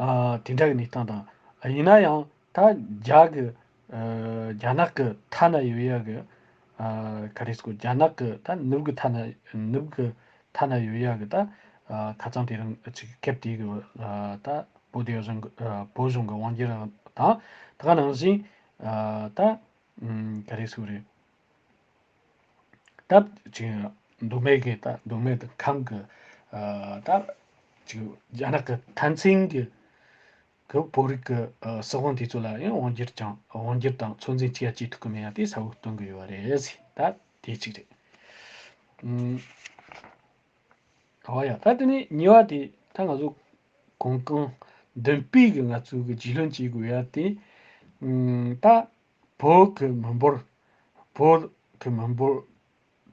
ཨ། དེ་འདྲ་གི་གནས་སྟངས་དང་། ཡིན་ན་ཡང་ད་རྒྱ་གི། ཨ། རྒྱ་ནག་གི་མཐའ་ན་ཡོད་ཡ་གི། ཨ། ག་རེ་ཟེར་དགོས། རྒྱ་ནག་གི་ད་ནུབ་གི་མཐའ་ན། ནུབ་གི་མཐའ་ན་ཡོད་ཡ་གི་ད། ཨ། ཁ་སང་དེ་རིང་ཅིག་སྐབས་དེ་གི། ཨ། ད་བོད་དེ་གཞུང་གི། ཨ། བོད་གཞུང་གི་དབང་སྒྱུར་དང་། ད་ག་ནང་བཞིན། ཨ། ད། ཨམ། ག་རེ་ཟེར་རེད། ད་ཅིག་མདོ་སྨད་ཀྱི། ད་མདོ་སྨད་དང་ཁམས་ཀྱི། ཨ། ད་ཅིག་རྒྱ་ནག་གི་མཐའ་མཚན་གྱི་ གི་བོད་རིགས་ཀྱི་ཨ་སྲིད་དབང་དེ་ཚོ་ལ་ཡང་དབང་སྒྱུར་ཀྱང་དབང་སྒྱུར་དང་ཚོད་འཛིན་བྱེད་ཡ་བྱེད་ཐུབ་ཀྱི་མེད་ཡ་དེ་གསལ་བོ་སྟོན་གྱི་ཡོད་རེད་ཟེར། ད་དེ་གཅིག་རེད། ཨུམ། ཨོ་ཡ། ད་དེ་ནས་གཉིས་པ་དེ་ད་ང་ཚོ་གོང་གོང་མདུན་སྤོས་ཀྱི་ང་ཚོ་གི་རྒྱུས་ལོན་བྱེད་དགོས་ཡ་དེ། ཨུམ། ད་བོད་ཀྱི་མི་འབོར། བོད་ཀྱི་མི་འབོར་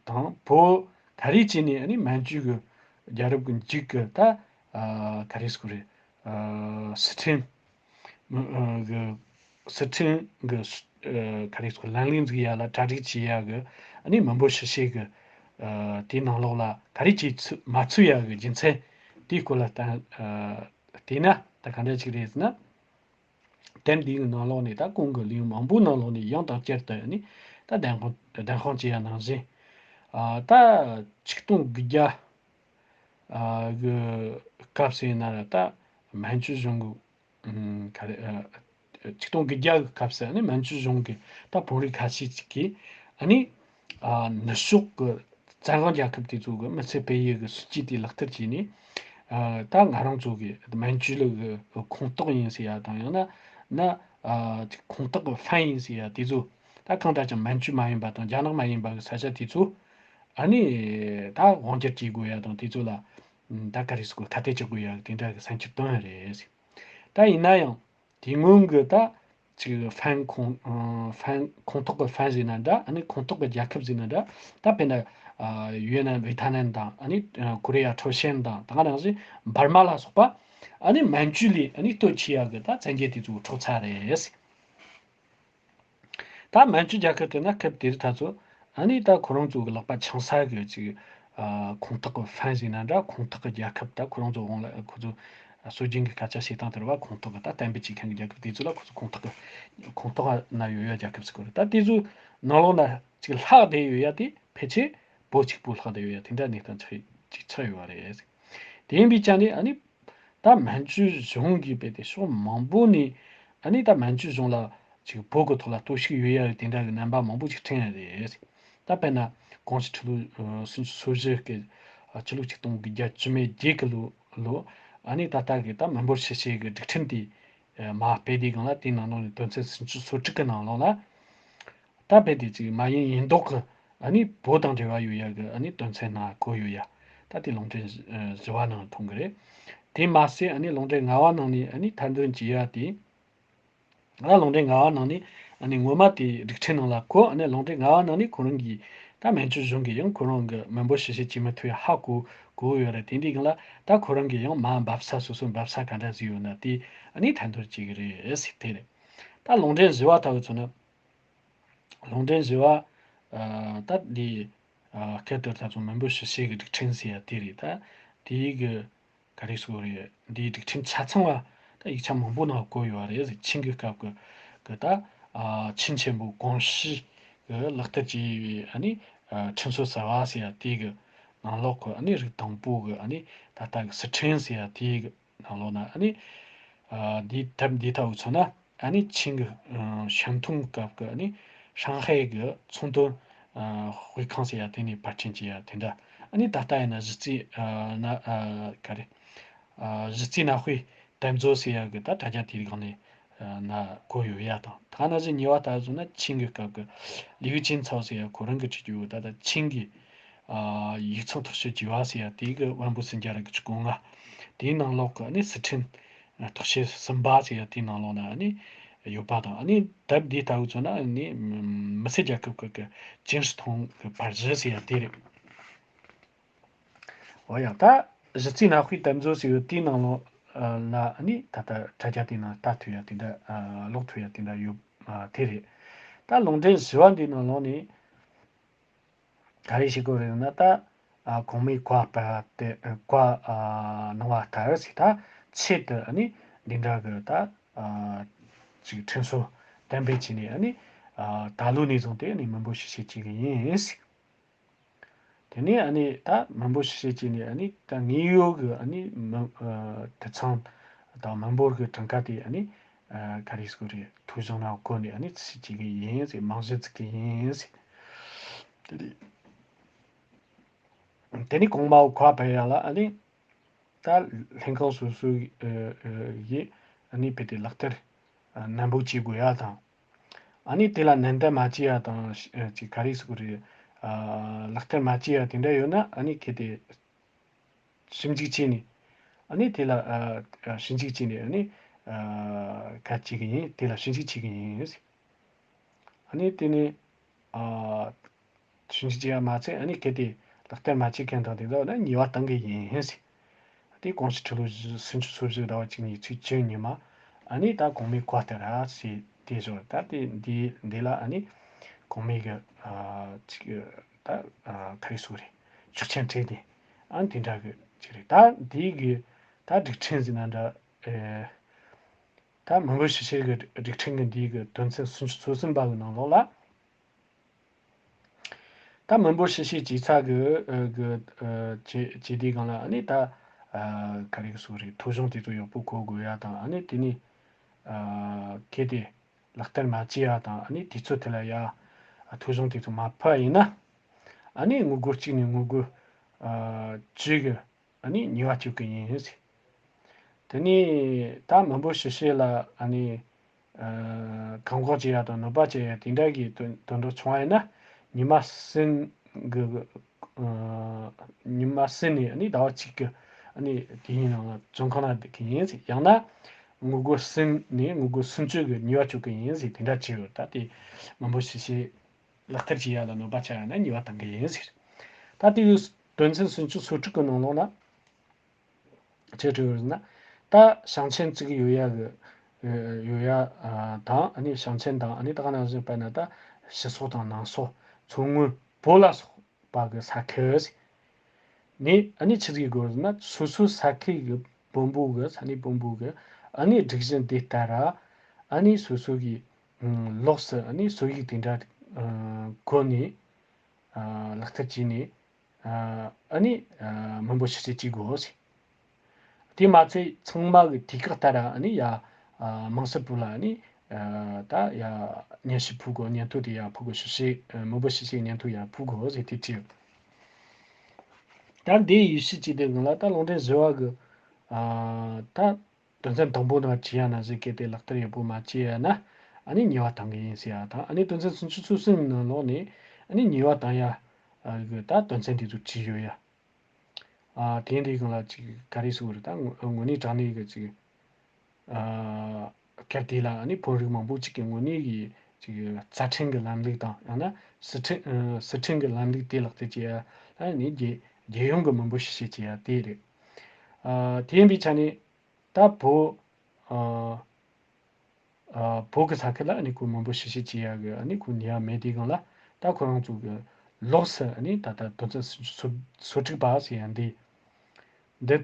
དང་བོད་ག་རེ་བྱས་ནས་ཨ་ནི་མན་ཇུ་གི་རྒྱལ་རབས་ཀྱི་མཇུག་གི་ད་ཨ་ག་རེ་ཟེར་དགོས་རེད། ཨ་སི་ཁྲོན་མི་ཨ་གི་སི་ཁྲོན་གི་ཨ་ག་རེ་ཟེར་དགོས། ལམ་ལུགས་འཛུགས་ཡ་ལ་གྲ་སྒྲིག་བྱེད་ཡ་གི་ཨ་ནི་མི་འབོར་ཞིབ་བཤེར་གི་ཨ་དེའི་ནང་ལོགས་ལ་ག་རེ་བྱས་ཚུ་མ་ཚུད་ཡ་གི་རྒྱུ་མཚན་དེའི་སྐོར་ལ་ད་ཨ་བལྟས་ན་ད་ག་འདྲ་ཅིག་རེད་ཟེར་ན། དེབ་འདིའི་ནང་ལོགས་ནས་ད་གོང་གི་ལེའུ་མང་པོའི་ནང་ལོགས་ནས་ཡང་དང་བསྐྱར་དུ་ཨ་ནི་ད་བདེན་དཔང་བདེན་དཔང་བྱེད་ཡ་ནང་བཞིན། ཨ་ད་ཆིག་སྟོང་དགུ་བརྒྱ་ཨ་གི་སྐབས་སུ་ཡིན་ན་ར་ད་མན་ཇུ་གཞུང་གི་ཨུམ་ག་རེ་ཨ་ཆིག་སྟོང་དགུ་བརྒྱ་གི་སྐབས་སུ་ཨ་ནི་མན་ཇུ་གཞུང་གི་ད་བོད་རིགས་ཁ་ཤས་ཅིག་གིས་ཨ་ནི་ཨ་ནུབ་ཕྱོགས་ཀྱི་བཙན་དབང་རྒྱལ་ཁབ་དེ་ཚོ་གི་མི་ཚེ་ཕུད་ཡུལ་གྱི་སྲིད་ཇུས་དེ་ལག་བསྟར་བྱས་ནས། ཨ་ད་ང་རང་ཚོ་གི་མན་ཇུ་ལི་གི་ཁོངས་གཏོགས་ཡིན་ཟེར་ཡ་དང་། ཡང་ན་ན་ཨ་ཁོངས་གཏོགས་ཀྱི་ཧྥན་ཡིན་ཟེར་ཡ་དེ་ཚོ་ད་གང་ལྟར་ཀྱང་མན་ཇུ་མ་ཡིན་པ་དང་རྒྱ་ནག་མ་ཡིན་པ་གི་ས་ཆ་དེ་ཚོ་ཨ་ནི་ད་དབང་བསྒྱུར་བྱེད་དགོས་ཡ་དང་། དེ་ཚོ་ལ་ཨ་ད་ག་རེ་ཟེར་དགོས། ཁ་གཏད་གཅོག་དགོས་ཡ་གི་དེ་འདྲ་གི་སེམས་ཤུགས་བཏོན་ཡ་རེད་ཟེར། ད་ཡིན་ན་ཡང་དེ་སྔོན་གྱི་ད་ཅིག་ཧྥན་ཁོངས་ཨ་ཧྥན་ཁོངས་གཏོགས་ཀྱི་ཧྥན་ཟེར་ན་འདྲ། ཨ་ནི་ཁོངས་གཏོགས་ཀྱི་རྒྱལ་ཁབ་ཟེར་ན་འདྲ། ད་དཔེར་ན་ཨ་ཡུན་ནན་ཝེ་ཐ་ནན་དང་། ཨ་ནི་ཨ་ཀོ་རི་ཡ་ཁྲའོ་ཞན་དང་། ད་ག་ནང་བཞིན་འབར་མ་ལ་སོགས་པ་ཨ་ནི་མན་ཇུ་ལི་ཨ་ནི་སྟོད་ཆེ་ཡ་གི་ད་བཙན་རྒྱལ་དེ་ཚོ་འཕྲོག་ཚར་རེད། ད་མན་ཇུ་རྒྱལ་ཁབ་དེ་ན་སྐབས་དེར་ད་ཚོ་ཨ་ནི་ད་ཁོ་རང་ཚོ་གི་ལག་པ་འཆང་ས་གི་ཅིག་ཨ་ཁོངས་གཏོགས་ཀྱི་ཧྥན་ཟེར་ན་འདྲ། ཁོངས་གཏོགས་ཀྱི་རྒྱལ་ཁབ། ད་ཁོ་རང་ཚོ་དབང་ལ་ཁོ་ཚོ་སྲོལ་རྒྱུན་གྱི་སྐད་ཆ་བཤད་སྟངས་དེ་རེད་པ། ཁོངས་གཏོགས་ཀྱི་ད་གཏན་འབེབས་བྱེད་མཁན་གྱི་རྒྱལ་ཁབ་དེ་ཚོ་ལ་ཁོ་ཚོ་ཁོངས་གཏོགས་ཀྱི་ཁོངས་གཏོགས་ན་ཡོད་ཡ་རྒྱལ་ཁབ་ཟེར་གོ་རེད། ད་དེ་ཚོ་ནང་ལོགས་ན་ཅིག་ལྷག་བསྡད་ཡོད་ཡ་དེ་ཕལ་ཆེར་བོད་གཅིག་པུ་ལྷག་བསྡད་ཡོད་ཡ་དེ་འདྲ་གནས་སྟངས་ཅིག་ཅིག་ཆགས་ཡོད་པ་རེད། དེ་ཡིན་པའི་ཆ་ནས་ཨ་ནི་ད་མན་ཇུ་གཞུང་གིས་རྦད་དེ་ཕྱོགས་མང་པོ་ནས་ཨ་ནི་ད་མན་ཇུ་གཞུང་ལ་ཅིག་བོད་ཀྱི་ཐོག་ལ་གཏོར་བཤིག་ཡོད་ཡ་དེ་འདྲ་གི་རྣམ་པ་མང་པོ་ཞིག་བསྐྲུན་ཡ་རེད། ད་དཔེར་ན་གོང་ཞུས་ཁྲི་ལོ་ཨ་སུམ་ཅུ་སོ་བཞི་གི་ཨ་ཕྱི་ལོ་ཆིག་སྟོང་དགུ་བརྒྱ་བཅུ་མེད་བརྒྱད་གི་ལོ་ལོ་ཨ་ནི་ད་ལྟ་གི་ད་མི་འབོར་ཞིབ་དཔྱད་གི་སྒྲིག་ཁྲིམས་དེ་ཨ་མར་སྤེལ་དུས་སྒང་ལ་དེའི་ནང་ལོགས་ནས་དོན་ཚན་སུམ་ཅུ་སོ་དྲུག་གི་ནང་ལོགས་ལ། ད་རྦད་དེ་ཅིག་མ་ཡིན་ཡིན་མདོག་གི་ཨ་ནི་བོད་དང་འབྲེལ་བ་ཡོད་ཡ་གི་ཨ་ནི་དོན་ཚན་ནང་བཀོད་ཡོད་ཡ། ད་དེ་ལུང་འདྲེན་བཞི་བཞི་བ་ནང་མཐོང་གི་རེད། དེ་མ་ཟད་ཨ་ནི་ལུང་འདྲེན་ལྔ་བ་ནང་ནས་ཨ་ནི་ཐེར་འདོན་བྱེད་ཡ་དེ། ཨ་ལུང་འདྲེན་ལྔ་བ་ནང་ནས་ཨ་ནི་ངོ་མ་དེ་སྒྲིག་ཁྲིམས་ནང་ལ་བཀོད། ཨ་ནི་ལུང་འདྲེན་ལྔ་བ་ནང་ནས་ཁོ་རང་གིས་ད་མན་ཇུ་གཞུང་གིས་ཡང་ཁོ་རང་གི་མི་འབོར་ཞིབ་དཔྱད་བྱེད་མི་ཐུབ་ཡ་ཧ་གོ་གོ་ཡོད་རེད། དེ་འདྲའི་སྒང་ལ་ད་ཁོ་རང་གིས་ཡང་མར་འབབ་ས་སོ་སོ་འབབ་ས་ག་འདྲ་ཟིག་ཡོད་ན་དེ་ཨ་ནི་ཐེར་འདོན་བྱེད་ཀྱི་རེད་ཟེར། དེ་རེད། ད་ལུང་འདྲེན་བཞི་བ་ལྟ་བུ་མཚོན་ན། ལུང་འདྲེན་བཞི་བ། ཨ་ད་འདི་ཨ་སྐད་དོད་ལྟ་ཚུལ་མི་འབོར་ཞིབ་དཔྱད་ཀྱི་སྒྲིག་ཁྲིམས་ཟེར་ཡ་དེ་རེད། ད་དེའི་གི་ག་རེ་ཟེར་དགོས་རེད། འདིའི་སྒྲིག་ཁྲིམས་ཆ་ཚང་བ་ད་ཡིག་ཆ་མང་པོ་ནང་བཀོད་ཡོད་པ་རེད། ཆིང་གི་སྐབས་ཀྱི་གི་ད་ཨ་ཆིང་ཆེན་པོ་ཀོང་ཞི་གི་ལག་བསྟར་བྱས་པའི་ཨ་ནི་ཨ་ཁྲིམས་སྲོལ་གསར་བ་ཟེར་ཡ་དེའི་གི་ནང་ལོགས་ཀྱི་ཨ་ནི་རིགས་དང་པོ་གི་ཨ་ནི་ད་ལྟ་གི་སི་ཁྲོན་ཟེར་ཡ་དེའི་གི་ནང་ལོགས་ན་ཨ་ནི་ཨ་འདི་དེབ་འདི་ལྟ་བུ་མཚོན་ན་ཨ་ནི་ཆིང་གི་ཨ་ཞན་ཐུང་སྐབས་ཀྱི་ཨ་ནི་ཧྲང་ཧའེ་གི་ཚོང་དོན་ཨ་དཔེ་ཁང་ཟེར་ཡ་དེ་ནས་པར་སྐྲུན་བྱས་ཡ་དེ་འདྲ། ཨ་ནི་ད་ལྟ་ཡིན་ན་གཞི་རྩའི་ཨ་ན་ཨ་ག་རེ་ཨ་གཞི་རྩའི་གནའ་དཔེ་དེབ་མཛོད་ཟེར་ཡ་གི་ད་དྲ་རྒྱ་དེའི་སྒང་ནས་ཨ་ན་བཀོད་ཡོད་ཡ་དང་། ད་ནང་བཞིན་གཉིས་པ་ལྟ་བུ་མཚོན་ན་ཆིང་གི་སྐབས་ཀྱི་ལིའུ་ཅིན་ཚའོ་ཟེར་ཡ་ཁོ་རང་གིས་བྲིས་ཡོད། ད་ལྟ་ཆིང་གི་ཨ་ཡིག་ཚང་ཐོག་ཤེས་བྱ་བ་ཟེར་ཡ་དེའི་གི་དབོན་པོ་སུམ་བརྒྱ་ར་དགུ་བཅུ་གོ་ལྔ། དེའི་ནང་ལོགས་ཀྱི་ཨ་ནི་སི་ཁྲོན་ཐོག་ཤེས་གསུམ་པ་ཟེར་ཡ་དེའི་ནང་ལོགས་ན་ཨ་ནི་ཡོད་པ་དང་། ཨ་ནི་དེབ་འདི་ལྟ་བུ་མཚོན་ན་ཨ་ནི་མི་སེར་རྒྱལ་ཁབ་ཀྱི་གི་ཅིན་ཧྲི་ཐུང་གི་པར་གཞི་ཟེར་ཡ་དེ་རེད། འོ་ཡ། ད་གཞི་རྩའི་གནའ་དཔེ་དེབ་མཛོད་ཟེར་ཡོད་དེའི་ནང་ལོགས་ལ་ཨ་ནི་ད་ལྟ་དྲ་རྒྱ་དེའི་ནང་ལྟ་ཐུབ་ཡ་དེ་འདྲ་ཨ་ཀློག་ཐུབ་ཡ་དེ་འདྲ་ཡོད་ཨ་དེ་རེད། ད་ལུང་འདྲེན་བཞི་བ་འདིའི་ནང་ལོགས་ནས་ག་རེ་བྱེད་དགོས་རེད་ན། ད་ཨ་གོང་མའི་བཀའ་སྤེལ་བ་དེ་བཀའ་ཨ་གནང་བ་ལྟར་ཟེར། ད་ཆེད་དུ་ཨ་ནི་འདི་འདྲ་གི་ད་ཨ་ཅིག་ཁྲིམས་སྲོལ་གཏན་འབེབས་བྱས་ནས་ཨ་ནི་ཨ་ད་ལོ་ནས་བཟུང་སྟེ་ཨ་ནི་མི་འབོར་ཞིབ་དཔྱད་བྱེད་ཀྱི་ཡིན་ཟེར། དེ་ནས་ཨ་ནི་ད་མི་འབོར་ཞིབ་དཔྱད་བྱས་ནས་ཨ་ནི་ད་དངོས་ཡོད་ཀྱི་ཨ་ནི་མི་ཨ་དུད་ཚང་དང་མི་འབོར་གྱི་གྲངས་ཀ་དེ་ཨ་ནི་ཨ་ག་རེ་ཟེར་དགོས་རེད། ཐོ་གཞུང་ནང་བཀོད་ནས་ཨ་ནི་ཚིག་བྱེད་ཀྱི་ཡིན་ཟེར། རྨང་གཞི་བཙུགས་ཀྱི་ཡིན་ཟེར། དེ་ནས་དེ་ནས་གོང་མ་བཀའ་སྤེལ་ཡ་ལ་ཨ་ནི་ད་ལྷན་ཁང་སོ་སོ་ཨ་ཨ་ཡིས་ ཨ་ནི་དཔེ་དེ་ལག་བསྟར་ཨ་ནན་པོ་བྱེད་དགོས་ཡ་དང་། ཨ་ནི་དེ་ལ་ནན་ཏན་མ་བྱེད་ཡ་དང་ཨ་ཅིག་ག་རེ་ཟེར་དགོས་རེད། ཨ་ལག་བསྟར་མ་བྱེད་ཡ་དེ་འདྲ་ཡོད་ན་ཨ་ནི་གལ་ཏེ་ཞིབ་འཇུག་བྱས་ནས། ཨ་ནི་དེ་ལ་ཨ་ཞིབ་འཇུག་བྱས་ནས་ཨ་ནི་ཨ་ག་བྱེད་ཀྱི་ཡིན། དེ་ལ་ཞིབ་འཇུག་བྱེད་ཀྱི་ཡིན། ཨ་ནི་དེ་ནས་ཨ་ཞིབ་འཇུག་བྱས་ཡ་མ་ཚད་ཨ་ནི་གལ་ཏེ་ལག་བསྟར་མ་བྱེད་མཁན་དང་དེ་འདྲ་ཡོད་ན་ཉེས་པ་གཏང་གི་ཡིན་ཟེར། དེ་གོང་ཞུས་ཁྲི་ལོ་བཞི་སུམ་ཅུ་སོ་བཞི་ཟླ་བ་གཅིག་ནས་ཚེས་བཅུ་ཉི་མ། ཨ་ནི་ད་གོང་མའི་བཀའ་ལྟར་ར་ཟེར་དེ་བཞག་ད་དེ་འདི་འདི་ལ་ཨ་ནི་གོང་མའི་གི་ཨ་ཅིག་ད་ཨ་ག་རེ་ཟེར་དགོས་རེད། ཆོག་མཆན་སྤྲད་དེ་ཨ་ནི་དེ་འདྲ་གི་ཅིག་རེད། ད་འདི་གི་ད་སྒྲིག་ཁྲིམས་ཟེར་ན་འདྲ། ཨེ་ད་མི་འབོར་ཞིབ་བཤེར་གི་སྒྲིག་ཁྲིམས་གི་འདི་གི་དོན་ཚན་སུམ་ཅུ་སོ་གསུམ་པ་གི་ནང་ལོགས་ལ། ད་མི་འབོར་ཞིབ་བཤེར་བྱེད་ས་གི་ཨ་གི་ཨ་བྱེད་བྱེད་དུས་སྒང་ལ་ཨ་ནི་ད་ཨ་ག་རེ་གི་ཟེར་དགོས་རེད། ཐོ་གཞུང་དེ་ཚོ་ཡག་པོ་གོ་དགོས་ཡ་དང་། ཨ་ནི་དེ་ནས་ཨ་གལ་ཏེ་ལག་བསྟར་མ་བྱས་ཡ་དང་། ཨ་ནི་དུས་ཚོད་དེ་ལ་ཡ་ཨ་ཐོ་གཞུང་དེ་ཚོ་མ་ཕུལ་བ་ཡིན་ན། ཨ་ནི་དངུལ་སྒོར་གཅིག་ནས་དངུལ་སྒོར་ཨ་བཅུ་གི་ཨ་ནི་ཉེས་པ་གཅོད་ཀྱི་ཡིན་ཟེར། དེ་ནས་ད་མི་འབོར་ཞིབ་བཤེར་ལ་ཨ་ནི་ཨ་བཀག་འགོག་བྱེད་ཡ་དང་གནོད་པ་བྱེད་ཡ་དེ་འདྲ་གི་དོན་དོན་དག་བྱུང་བ་ཡིན་ན། ཉི་མ་གསུམ་གི་ཨ་ཉི་མ་གསུམ་ནས་ཨ་ནི་ཟླ་བ་གཅིག་གི་ཨ་ནི་དེའི་ནང་ལ་བཙོན་ཁང་ནང་བསྡད་ཀྱི་ཡིན་ཟེར། ཡང་ན་དངུལ་སྒོར་གསུམ་ནས་དངུལ་སྒོར་སུམ་ཅུ་གི་ཉེས་པ་གཅོད་ཀྱི་ཡིན་ཟེར། དེ་འདྲ་བྱས་ཡོད། ད་དེ་མི་འབོར་ཞིབ་བཤེར་ལག་བསྟར་བྱེད་ཡ་ལ་གནོད་པ་བྱུང་ཡ་ན་ཉེས་པ་གཏང་གི་ཡིན་ཟེར། ད་དེ་གི་དོན་ཚན་སུམ་ཅུ་སོ་དྲུག་གི་ནང་ལོགས་ན་ཆེ་ཕྲ་ཡོད་ན། ད་ཞིང་ཆེན་བཙུགས་ཡོད་ཡ་གི་ཡོད་ཡ་དང་། ཨ་ནི་ཞིང་ཆེན་དང་། ཨ་ནི་ད་ག་ནང་བཞིན་དཔེར་ན་ད་ཕྱི་སོག་དང་ནང་སོག་མཚོ་སྔོན་པོ་ལ་སོགས་པ་གི་ས་ཁུལ་ནས་ཨ་ནི་ཆི་ཟིག་དགོས་ན། སོ་སོའི་ས་ཁུལ་གི་དཔོན་པོ་གི་ས་གནས་དཔོན་པོ་གི་ཨ་ནི་སྒྲིག་གཞི་འདི་ལྟར་ཨ་ནི་སོ་སོ་གི་ལོགས་སུ་ཨ་ནི་སྲོལ་ཡིག་དེ་འདྲ་བཀོད་ནས་ལག་བསྟར་བྱས་ནས། ཨ་ནི་མི་འབོར་ཞིབ་བཤེར་བྱེད་དགོས་ཟེར། དེ་མ་ཚད་ཚང་མ་གི་དུས་བཀག་ལྟར་ཨ་ནི་ཡ་དམངས་སྲིད་པུའུ་ལ་ཨ་ནི་ད་ཡ་སྙན་ཞུ་ཕུལ་དགོས། སྙན་ཐོ་དེ་ཡ་ཕུལ་དགོས། ཞིབ་བཤེར་མི་འབོར་ཞིབ་བཤེར་སྙན་ཐོ་ཡ་ཕུལ་དགོས་ཟེར་དེ་བྲིས། ད་འདི་ཡི་ཞིབ་བྱེད་དེ་གང་ལ་ད་ལུང་འདྲེན་བཞི་བ་གི་ཨ་ད་དོན་ཚན་དང་པོ་ནང་བྲིས་ཡ་ནང་བཞིན་གལ་ཏེ་ལག་བསྟར་ཡག་པོ་མ་བྱས་ཡ་ན་ཨ་ནི་ཉེས་པ་གཏང་གི་ཡིན་ཟེར་ཡ་དང་། ཨ་ནི་དོན་ཚན་སུམ་ཅུ་སོ་གསུམ་ནང་ལོགས་ནས་ཨ་ནི་ཉེས་པ་གཏང་ཡ་གི་ད་དོན་ཚན་དེ་ཚོ་བྲིས་ཡོད་ཡ། ཨ་དེ་འདྲའི་སྒང་ལ་ཅིག་ག་རེ་ཟེར་དགོས་རེད། ད་དངོས་དངོས་གནས་དྲང་གནས་ཀྱི་ཅིག་ཨ་སྐབས་དེ་ལ་ཨ་ནི་བོད་རིགས་མང་པོ་ཅིག་གི་དངོས་གནས་ཀྱི་ཅིག་རྩ་ཁྲིམས་ཀྱི་ལམ་ལུགས་དང་། ཡང་ན་སྲིད་ཁྲིམས་ཨ་སྲིད་ཁྲིམས་ཀྱི་ལམ་ལུགས་དེ་ལག་བསྟར་བྱེད་ཡ་ཨ་ནི་རྒྱལ་རྒྱལ་ཡོངས་ཀྱི་མི་འབོར་ཞིབ་བཤེར་བྱེད་ཡ་དེ་རེད། ཨ་དེ་ཡིན་པའི་ཆ་ནས་ད་བོད་ཨ་ཨ་བོད་ཀྱི་ས་ཁུལ་ལ་ཨ་ནི་ཁོ་མི་འབོར་ཞིབ་བཤེར་བྱེད་ཡ་གི་ཨ་ནི་ཁོ་ནུས་པ་མེད་དུས་སྒང་ལ། ད་ཁོ་རང་ཚོ་གི་ལོགས་སུ་ཨ་ནི་ད་ལྟ་དོན་ཚན་སོ་སོ་དྲུག་པ་ཟེར་ཡ་འདི་འདི་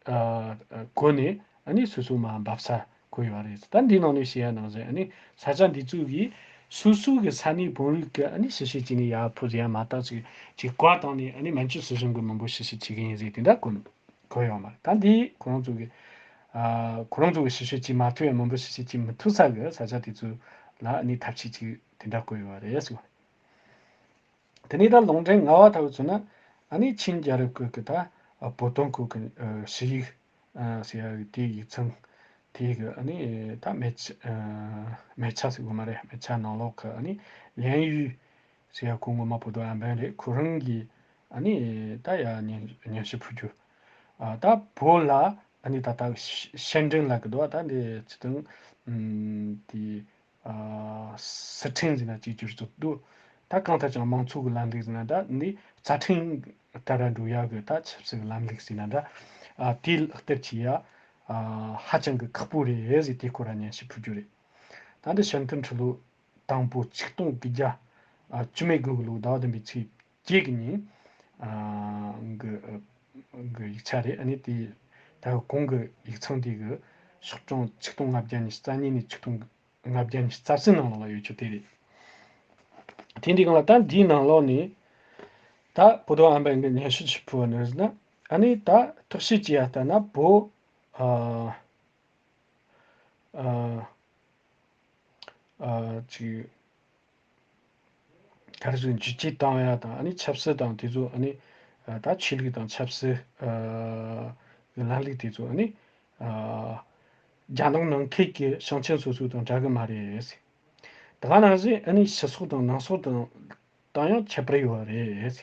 ཨ་བཀོད་ནས་ཨ་ནི་སོ་སོ་མར་འབབ་ས་བཀོད་ཡོད་རེད། ད་འདིའི་ནང་ནས་བཤད་ཡ་ནང་བཞིན་ཨ་ནི་ས་ཆ་འདི་ཚོ་གིས་སོ་སོ་གི་ས་གནས་བོད་རིགས་ཀྱི་ཨ་ནི་ཞིབ་བཤེར་བྱས་ནས་ཡར་ཕུལ་ཟེར་ཡ་མ་གཏོགས་ཅིག་ཅིག་བཀའ་བཏང་ནས་ཨ་ནི་སྨན་བཅོས་སྲིད་གཞུང་གི་མི་འབོར་ཞིབ་བཤེར་བྱེད་ཀྱི་ཡིན་ཟེར་དེ་འདྲ་བཀོད་གོ་ཡོད་མ་རེད། ད་འདི་ཁོ་རང་ཚོ་གི་ཨ་ཁོ་རང་ཚོ་གི་ཞིབ་བཤེར་བྱེད་མ་ཐུབ་ཡ། མི་འབོར་ཞིབ་བཤེར་བྱེད་མི་ཐུབ་ས་གི་ས་ཆ་དེ་ཚོ་ལ་ཨ་ནི་ཐབས་ཤེས་ཅིག་དེ་འདྲ་བཀོད་ཡོད་རེད་ཟེར་བ་རེད། དེ་ནས་ད་ལུང་འདྲེན་ལྔ་པ་ལྟ་བུ་མཚོན་ན། ཨ་ནི་ཆིན་རྒྱལ་རབས་སྐབས་ཀྱི་ད་བོད་དོན་སྐོར་གྱི་ཞུ་ཡིག་ཟེར་ཡ་དེའི་ཡིག་ཚང་དེ་གི་ཨ་ནི་ད་མལ་ཆ་མལ་ཆ་ཟེར་དགོས་མ་རེད། མལ་ཆ་ནང་ལོགས་ཀྱི་ཨ་ནི་ལན་ཡུས་ཟེར་ཡ་ཁོ་ངོ་མ་བོད་དོན་ཨམ་བན་རེད། ཁོ་རང་གིས་ཨ་ནི་ད་ཡ་སྙན་སྙན་ཞུ་ཕུལ་རྒྱུ། ཨ་ད་བོད་ལ་ཨ་ནི་ད་ལྟ་ཤེ་ཤེས་འབྲིང་ལ་གི་འདུག་ད་འདི་ཅི་དང་ཨམ་དེ་ཨ་སྲིད་ཁྲིམས་ཟེར་ན་ཅིག་གྱུར་ཚུལ་འདུག་ད་གང་ལྟར་ཀྱང་དམངས་གཙོ་གི་ལམ་ལུགས་ཟེར་ན་ད་འདི་རྩ་ཁྲིམས་ལྟར་འགྲོ་ཡ་གི་ད་ཆབ་སྲིད་ཀྱི་ལམ་ལུགས་ཟེར་ན་འདྲ། ཨ་དེ་ལག་བསྟར་བྱེད་ཡ་ཨ་ཧ་ཅང་གི་ཁག་པོ་རེད་ཟེར་དེ་སྐོར་ལ་སྙན་ཞུ་ཕུལ་རྒྱུ་རེད། ད་འདི་ཤིན་ཐུན་ཁྲི་ལོ་དང་པོ་ཆིག་སྟོང་དགུ་བརྒྱ་ཨ་བཅུ་མེད་དགུ་གི་ལོ་ཟླ་བ་བདུན་པའི་ཚེས་བརྒྱད་ཀྱི་ཉིན་ཨ་གི་གི་ཡིག་ཆ་རེད། ཨ་ནི་དེ་ད་གོང་གི་ཡིག་ཚང་དེ་གི་ཤོག་གྲངས་ཆིག་སྟོང་ལྔ་བརྒྱ་ཉི་ཤུ་རྩ་གཉིས་ནས་ཆིག་སྟོང་ལྔ་བརྒྱ་ཉི་ཤུ་རྩ་གསུམ་ནང་ལོགས་ལ་ཡོད་རྒྱུ་དེ་རེད། དེ་འདི་གང་ལ་ད་འདིའི་ནང་ལོགས་ནས་ད་བོད་དོན་ཨམ་བན་གི་སྙན་ཞུ་ཞིག་ཕུལ་བ་ནི་ཟེར་ན། ཨ་ནི་ད་ཐག་གཅོད་བྱས་ཡ་ལྟར་ན་བོད་ཨ་ཨ་ཨ་ཅིག་ག་རེ་ཟེར། འགྱུར་བཅོས་བཏང་ཡ་དང་། ཨ་ནི་ཆབ་སྲིད་དང་དེ་ཚོ། ཨ་ནི་ཨ་ད་ཆོས་ལུགས་དང་ཆབ་སྲིད་ཨ་གི་ལམ་ལུགས་དེ་ཚོ་ཨ་ནི་ཨ་ རྒྱ་ནག་ནང་ཁུལ་གྱི་ཞིང་ཆེན་སོ་སོ་དང་འདྲ་གི་མ་རེད། ད་ག་ནང་བཞིན་ཨ་ནི་ཕྱི་སོག་དང་ནང་སོག་དང་དང་ཡང་ཁྱད་པར་ཡོད་རེད།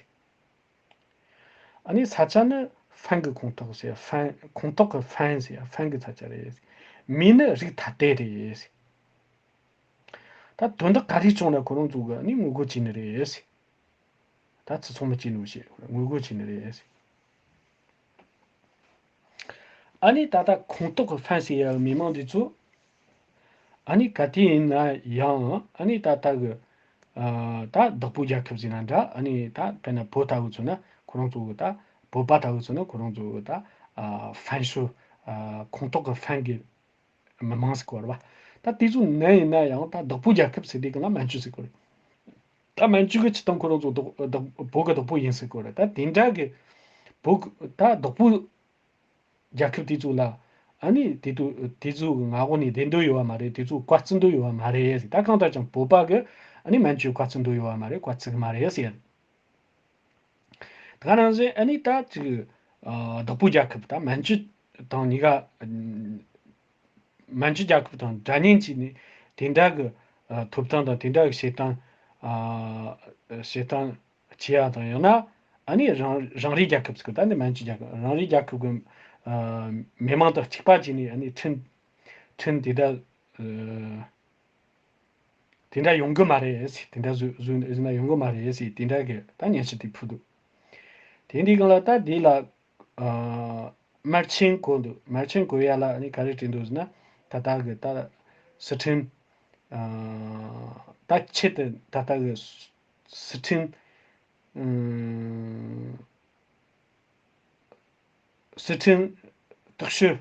ཨ་ནི་ས་ཆ་ནི་ཧྥན་གྱི་ཁོངས་གཏོགས་ཟེར། ཧྥན་ཁོངས་གཏོགས་ཀྱི་ཧྥན་ཟེར། ཧྥན་གྱི་ས་ཆ་རེད། མི་ནི་རིགས་ཐ་དད་རེད། ད་དོན་དག་ག་རེ་བྱུང་ན་ཁོ་རང་ཚོ་གི་ཨ་ནི་ངོ་རྒོལ་བྱས་ནི་རེད། ད་ཚོ་ཚང་མ་བྱས་ནི་བྱས་ངོ་རྒོལ་བྱས་ནི་རེད། ཨ་ནི་ད་ལྟ་ཁོངས་གཏོགས་ཀྱི་ཧྥན་ཟེར་ཡ་མི་མང་འདི་ཚོ་ཨ་ནི་ག་དུས་ཡིན་ན་ཡང་ཨ་ནི་ད་ལྟ་གི་ཨ་ད་བདག་པོ་རྒྱལ་ཁབ་ཟེར་ན་འདྲ། ཨ་ནི་ད་དཔེར་ན་བོད་ལྟ་བུ་ཚོ་ན་ཁོ་རང་ཚོ་གི་ད་བོད་པ་ལྟ་བུ་ཚོ་ན་ཁོ་རང་ཚོ་གི་ད་ཨ་ཧྥན་ཧྲུའུ་ཨ་ཁོངས་གཏོགས་ཀྱི་ཧྥན་གྱི་མི་མང་ཟེར་གོ་རེད་བ། ད་དེ་ཚོ་ནང་ཡིན་ན་ཡང་ད་བདག་པོ་རྒྱལ་ཁབ་ཟེར་དུས་གང་ལ་མན་ཇུ་ཟེར་གོ་རེད། ད་མན་ཇུ་གི་སྤྱི་བཏང་ཁོ་རང་ཚོ་བདག་བདག་བོད་ཀྱི་བདག་པོ་ཡིན་ཟེར་གོ་རེད། ད་དེ་འདྲ་གི་བོད་ཀྱི་ད་བདག་པོ་རྒྱལ་ཁབ་དེ་ཚོ་ལ་ཨ་ནི་དེ་ཚོ་དེ་ཚོ་གི་མངའ་འོག་ནས་བསྡད་འདོད་ཡོད་བ་མ་རེད། དེ་ཚོ་བཀའ་བརྩི་འདོད་ཡོད་བ་མ་རེད་ཟེར། ད་གང་ལྟར་ཀྱང་བོད་པ་གི་ཨ་ནི་མན་ཇུ་བཀའ་བརྩི་འདོད་ཡོད་བ་མ་རེད། བཀའ་བརྩི་གི་མ་རེད་ཟེར། ད་ག་ནང་བཞིན་ཨ་ནི་ད་ཅིག་ཨ་བདག་པོ་རྒྱལ་ཁབ་ད་མན་ཇུ་དང་གཉིས་ཀ་ཨ་མན་ཇུ་རྒྱལ་ཁབ་དང་འདྲ་མཉམ་བྱས་ནས་དེ་འདྲ་གི་ཨ་ཐོབ་ཐང་དང་དེ་འདྲ་གི་བྱེད་སྟངས་ཨ་བྱེད་སྟངས་བྱེད་ཡ་དང་། ཡང་ན་ཨ་ནི་རང་རང་རེའི་རྒྱལ་ཁབ་ཟེར་གི་ད་ནི་མན་ཇུ་རྒྱལ་ཁབ་རང་རེའི་རྒྱལ་ཁབ་གི་ཨ་མི་མང་དང་གཅིག་པ་བྱས་ནས་ཨ་ནི་ཁྲིམས་ཁྲིམས་དེ་འདྲ་ཨ། དེ་འདྲ་ཡོང་གི་མ་རེད་ཟེར། དེ་འདྲ་བཟོས་བཟོས་ན་ཡོང་གི་མ་རེད་ཟེར། དེ་འདྲ་གི་ད་སྙན་ཞུ་དེ་ཕུལ་འདུག་དེ་འདི་གང་ལ་ད་དེ་ལ་ཨ་དམར་མཆན་བཀོད་འདུག་དམར་མཆན་བཀོད་ཡ་ལ་ཨ་ནི་ག་རེ་བྲིས་འདུག་ཟེར་ན། ད་ལྟ་གི་ད་སི་ཁྲོན་ཨ་ད་ཆེད་དུ་ད་ལྟ་གི་སི་ཁྲོན་ཨ་སི་ཁྲོན་རྟོག་ཞིབ་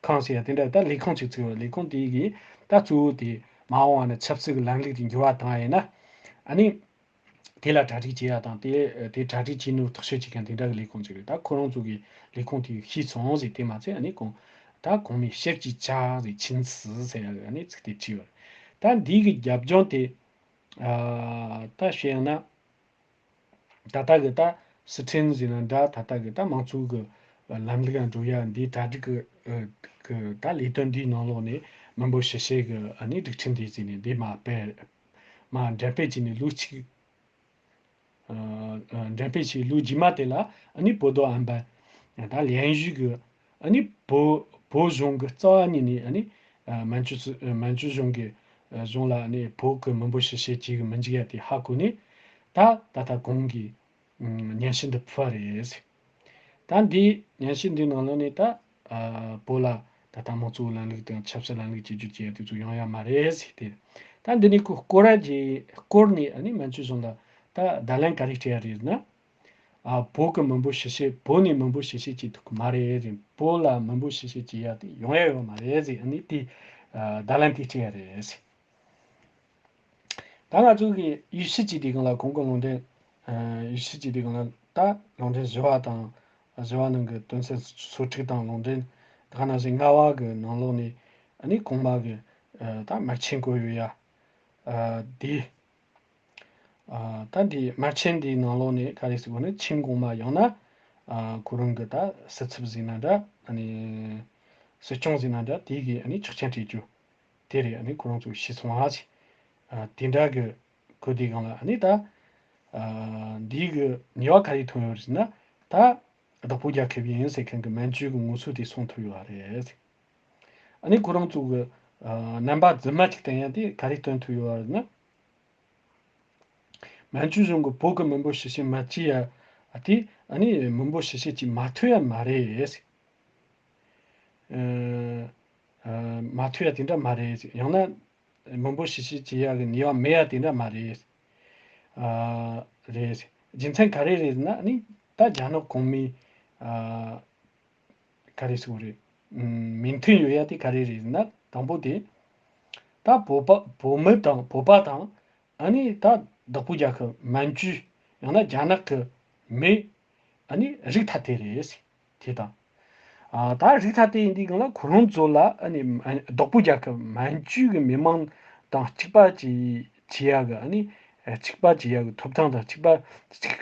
ཁང་ཟེར་ཡ་དེ་འདྲ་ད་ལས་ཁུངས་ཅིག་བཙུགས་ཡོད། ལས་ཁུངས་དེ་གིས་ད་གཙོ་བོ་དེ་མ་འོངས་པ་ན་ཆབ་སྲིད་ཀྱི་ལམ་ལུགས་དེ་འགྱུར་བ་བཏང་ཡ་ཡིན་ན་ཨ་ནི་དེ་ལ་གྲ་སྒྲིག་བྱེད་ཡ་དང་དེ་དེ་གྲ་སྒྲིག་བྱེད་ནོ་རྟོག་ཞིབ་བྱེད་མཁན་དེ་འདྲ་གི་ལས་ཁུངས་ཅིག་རེད། ད་ཁོ་རང་ཚོ་གི་ལས་ཁུངས་དེ་ཤེས་སོང་ཟེར། དེ་མ་ཚད་ཨ་ནི་གོང་ད་གོང་མའི་ཞབས་ཀྱིས་བཅགས་ཟེར་ཆིན་སི་ཟེར་ཡ་ཨ་ནི་ཚིག་དེ་བྲིས་ཡོད། ད་འདི་གི་རྒྱབ་ལྗོངས་དེ་ཨ་ད་བཤད་ཡང་ན། ད་ལྟ་གི་ད་སི་ཁྲོན་ཟེར་ན་འདྲ། ད་ལྟ་གི་ད་དམངས་གཙོ་གི་ལམ་ལུགས་ལ་འགྲོ་ཡ་འདི་གྲ་སྒྲིག་གི་ཨ་གི་ད་ལས་དོན་འདིའི་ནང་ལོགས་ནས་མི་འབོར་ཞིབ་དཔྱད་གི་ཨ་ནི་སྒྲིག་ཁྲིམས་དེ་བརྩིས་ནས་འདི་མ་སྤེལ་མ་འགྲེམས་སྤེལ་བྱས་ནས་ལོ་གཅིག་ཨ་ཨ་འགྲེམས་སྤེལ་བྱས་ལོ་རྗེས་མ་དེ་ལ་ཨ་ནི་བོད་དོ་ཨན་པ་ད་ལན་ཞུ་གི་ཨ་ནི་བོད་བོད་གཞུང་གི་རྩ་བ་ཉིད་ནས་ཨ་ནི་ཨ་མན་ཇུ་སི་ཨ་མན་ཇུ་གཞུང་གི་ཨ་གཞུང་ལ་ཨ་ནི་བོད་ཀྱི་མི་འབོར་ཞིབ་དཔྱད་བྱེད་གི་མི་འཇུག་ཡ་དེ་ཧ་གོ་ནས་ད་ད་ལྟ་གོང་གི་ཨ་སྙན་ཞུ་འདི་ཕུལ་བ་རེད། ད་འདི་སྙན་ཞུ་འདིའི་ནང་ལོགས་ནས་ད་ཨ་བོད་ལ་ད་ལྟ་དམངས་གཙོའི་ལམ་ལུགས་དང་ཆབ་སྲིད་ལམ་ལུགས་བཅོས་བསྒྱུར་བྱེད་ཡ་དེ་ཚོ་ཡོང་ཡ་མ་རེད་ཟེར་ཏེ། ད་འདི་ནས་ཁོ་སྐོར་ར་རྗེས་སྐོར་ནས་ཨ་ནི་མན་ཇུ་གཞུང་ལ་ད་བརྡ་ལན་ག་རེ་སྤྲད་ཡ་རེད་ཟེར་ན། ཨ་བོད་ཀྱི་མི་འབོར་ཞིབ་དཔྱད་བོད་ནས་མི་འབོར་ཞིབ་དཔྱད་བྱེད་ཐུབ་ཀྱི་མ་རེད་ཟེར། བོད་ལ་མི་འབོར་ཞིབ་དཔྱད་བྱེད་ཡ་དེ་ཡོང་ཡ་ཡོད་མ་རེད་ཟེར། ཨ་ནི་དེ་ཨ་བརྡ་ལན་དེ་སྤྲད་ཡ་རེད་ཟེར། ད་ང་ཚོ་གི་ཡུལ་ཤུལ་གྱི་དེ་གང་ལ་གོང་གི་ལུང་འདྲེན་ཨ་ཡུལ་ཤུལ་གྱི་དེ་གང་ལ་ད་ལུང་འདྲེན་བཞི་པ་དང་བཞི་པ་ནང་གི་དོན་ཚན་སོ་དྲུག་དང་ལུང་འདྲེན་ད་ག་ནང་བཞིན་ལྔ་པ་གི་ནང་ལོགས་ནས་ཨ་ནི་གོང་མ་གི་ཨ་ད་དམར་མཆན་བཀོད་ཡོད་ཡ་ཨ་དེ། ཨ་ད་འདི་དམར་མཆན་འདིའི་ནང་ལོགས་ནས་ག་རེ་ཟེར་གོ་ནི་ཆིན་གོང་མ་ཡང་ན་ཨ་ཁོ་རང་གི་ད་སྲིད་ཚབ་ཟེར་ན་འདྲ་ཨ་ནི་སྲིད་སྐྱོང་ཟེར་ན་འདྲ་དེ་གི་ཨ་ནི་ཆོག་མཆན་སྤྲད་རྒྱུ་དེ་རེད། ཨ་ནི་ཁོ་རང་ཚོ་ཤེས་སོང་ཨ་ཅེ་ཨ་དེ་འདྲ་གི་གོ་དེ་གང་ལ་ཨ་ནི་ད་ཨ་འདི་གི་ནུས་པ་ག་རེ་ཐོན་ཡོད་རེད་ཟེར་ན་ད་བདག་པོ་རྒྱལ་ཁབ་ཡིན་ཟེར་མཁན་གི་མན་ཇུ་གི་ངོ་སོ་དེ་སྲུང་ཐུབ་ཡོད་རེད། ཨ་ནི་ཁོ་རང་ཚོ་གི་ཨ་རྣམ་པ་རྫུན་མ་ཅིག་བསྟན་ཡ་དེ་ག་རེ་སྟོན་ཐུབ་ཡོད་རེད་ན། མན་ཇུ་གཞུང་གིས་བོད་ཀྱི་མི་འབོར་ཞིབ་དཔྱད་མ་བྱས་ཡ་དེ་ཨ་ནི་མི་འབོར་ཞིབ་དཔྱད་ཅིག་མ་ཐུབ་ཡ་མ་རེད། ཨ་ཨ་མ་ཐུབ་ཡ་དེ་འདྲ་མ་རེད། ཡང་ན་མི་འབོར་ཞིབ་དཔྱད་བྱེད་ཡ་གི་ནུས་པ་མེད་ཡ་དེ་འདྲ་མ་རེད། ཨ་རེད། རྒྱུ་མཚན་ག་རེ་རེད་ན་ཨ་ནི་ད་རྒྱ་ནག་གོང་མའི་ཨ་ག་རེ་ཟེར་དགོས་རེད། ཨུམ་མོས་མཐུན་ཡོད་ཡ་དེ་ག་རེ་རེད་ཟེར་ན་དང་པོ་དེ། ད་བོད་པ་བོད་མི་དང་བོད་པ་དང་ཨ་ནི་ད་བདག་པོ་རྒྱལ་ཁབ་མན་ཇུ་ཡང་ན་རྒྱ་ནག་གི་མི་ཨ་ནི་རིགས་ཐ་དད་རེད་ཟེར། དེ་དང་། ཨ་ད་རིགས་ཐ་དད་ཡིན་དུས་གང་ལ་ཁོ་རང་ཚོ་ལ་ཨ་ནི་བདག་པོ་རྒྱལ་ཁབ་མན་ཇུ་གི་མི་མང་དང་གཅིག་པ་བྱེད་བྱེད་ཡ་གི་ཨ་ནི་གཅིག་པ་བྱེད་ཡ་གི་ཐོབ་ཐང་དང་གཅིག་པ་གཅིག་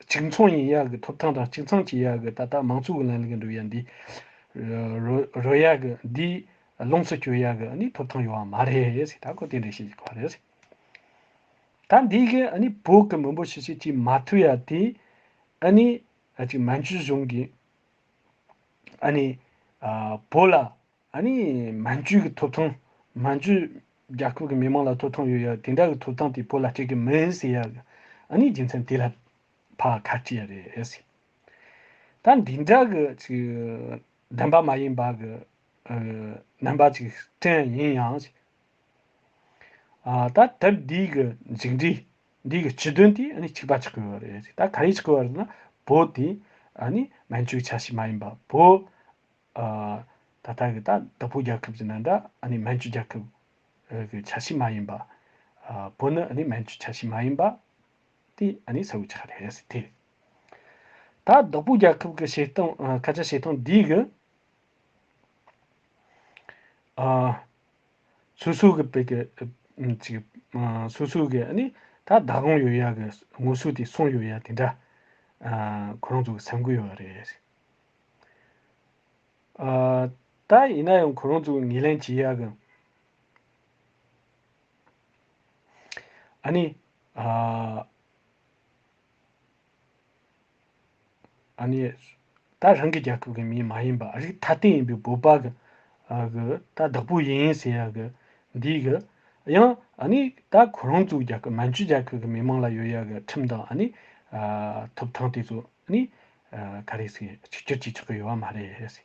གཅིག་མཚུངས་ཡིན་ཡ་གི་ཐོབ་ཐང་དང་གཅིག་མཚུངས་བྱེད་ཡ་གི་ད་ལྟ་མང་གཙོ་གི་ལམ་ལུགས་འགྲོ་ཡ་འདི་རོལ་རོལ་ཡ་གི་འདི་ ལོངས་སུ་སྤྱོད་ཡ་གི་ཨ་ནི་ཐོབ་ཐང་ཡོད་པ་མ་རེད་ཟེར། ད་ཁོ་དེ་འདྲ་བཤད་ཀྱི་ཡོད་རེད། ད་འདི་གི་ཨ་ནི་བོད་གི་མི་འབོར་ཆེ་ཤོས་ཅིག་མ་ཐུབ་ཡ་དེ་ཨ་ནི་ཨ་ཅིག་མན་ཇུ་གཞུང་གིས་ཨ་ནི་ཨ་བོད་ལ་ཨ་ནི་མན་ཇུ་གི་ཐོབ་ཐང་། མན་ཇུ་རྒྱལ་ཁབ་ཀྱི་མི་མང་ལ་ཐོབ་ཐང་ཡོད་ཡ་དེ་འདྲ་གི་ཐོབ་ཐང་དེ་བོད་ལ་སྤྲད་གི་མིན་ཟེར་ཡ་གི་ཨ་ནི་རྒྱུ་མཚན་དེ་ལ་ཕར་ཁ་བྲིས་ཡ་རེད་ཟེར། ད་འདི་འདྲ་གི་ཅིག་བདེན་པ་མ་ཡིན་པ་གི་ཨ་རྣམ་པ་ཅིག་བསྐྲུན་ཡིན་ཡང་། ཨ་ད་དེབ་འདི་གི་མཇུག་འབྲས་འདི་གི་སྤྱི་དོན་དེ་ཨ་ནི་གཅིག་པ་ཆགས་ཀྱི་ཡོད་རེད། ད་ག་རེ་ཆགས་ཀྱི་ཡོད་རེད་ཟེར་ན། བོད་དེ་ཨ་ནི་མན་ཇུའི་ཆ་ཤས་མ་ཡིན་པ། བོད་ཨ་ད་ལྟ་གི་ད་བདག་པོ་རྒྱལ་ཁབ་ཟེར་ན་འདྲ། ཨ་ནི་མན་ཇུ་རྒྱལ་ཁབ་ཨ་གི་ཆ་ཤས་མ་ཡིན་པ། ཨ་བོད་ནི་ཨ་ནི་མན་ཇུ་ཆ་ཤས་མ་ཡིན་པ་དེ་ཨ་ནི་གསལ་པོ་ཆགས་རེད་ཟེར་ཏེ། ད་བདག་པོ་རྒྱལ་ཁབ་ཀྱི་བྱེད་སྟངས་ཨ་སྐད་ཆ་བཤད་སྟངས་འདི་གི་ཨ་སོ་སོ་གི་བོད་ཀྱི་ཨ་ཅིག་ཨ་སོ་སོ་གི་ཨ་ནི་ད་བདག་དབང་ཡོད་ཡ་གི་དངོས་ཟོག་དེ་སོང་ཡོད་ཡ་དེ་འདྲ་ཨ་ཁོ་རང་ཚོ་གི་སེམས་ཁུར་ཡོད་རེད། ཨ་ད་ཡིན་ན་ཡང་ཁོ་རང་ཚོ་ངོས་ལེན་བྱེད་ཡ་གི་ཨ་ནི་ཨ་ཨ་ནི་ད་རང་གི་རྒྱལ་ཁབ་ཀྱི་མི་མ་ཡིན་པ། རིགས་ཐ་དད་ཡིན་པའི་བོད་པ་གི་ཨ་གི་ད་བདག་པོ་ཡིན་ཟེར་ཡ་གི་འདི་གི་ཡང་ཨ་ནི་ད་ཁོ་རང་ཚོའི་རྒྱལ་ཁབ་མན་ཇུ་རྒྱལ་ཁབ་ཀྱི་མི་མང་ལ་ཡོད་ཡ་གི་ཁྲིམས་དང་ཨ་ནི་ཨ་ཐོབ་ཐང་དེ་ཚོ་ཨ་ནི་ཨ་ག་རེ་ཟེར་གཅིག་གྱུར་བྱེད་ཆོག་གི་ཡོད་པ་མ་རེད།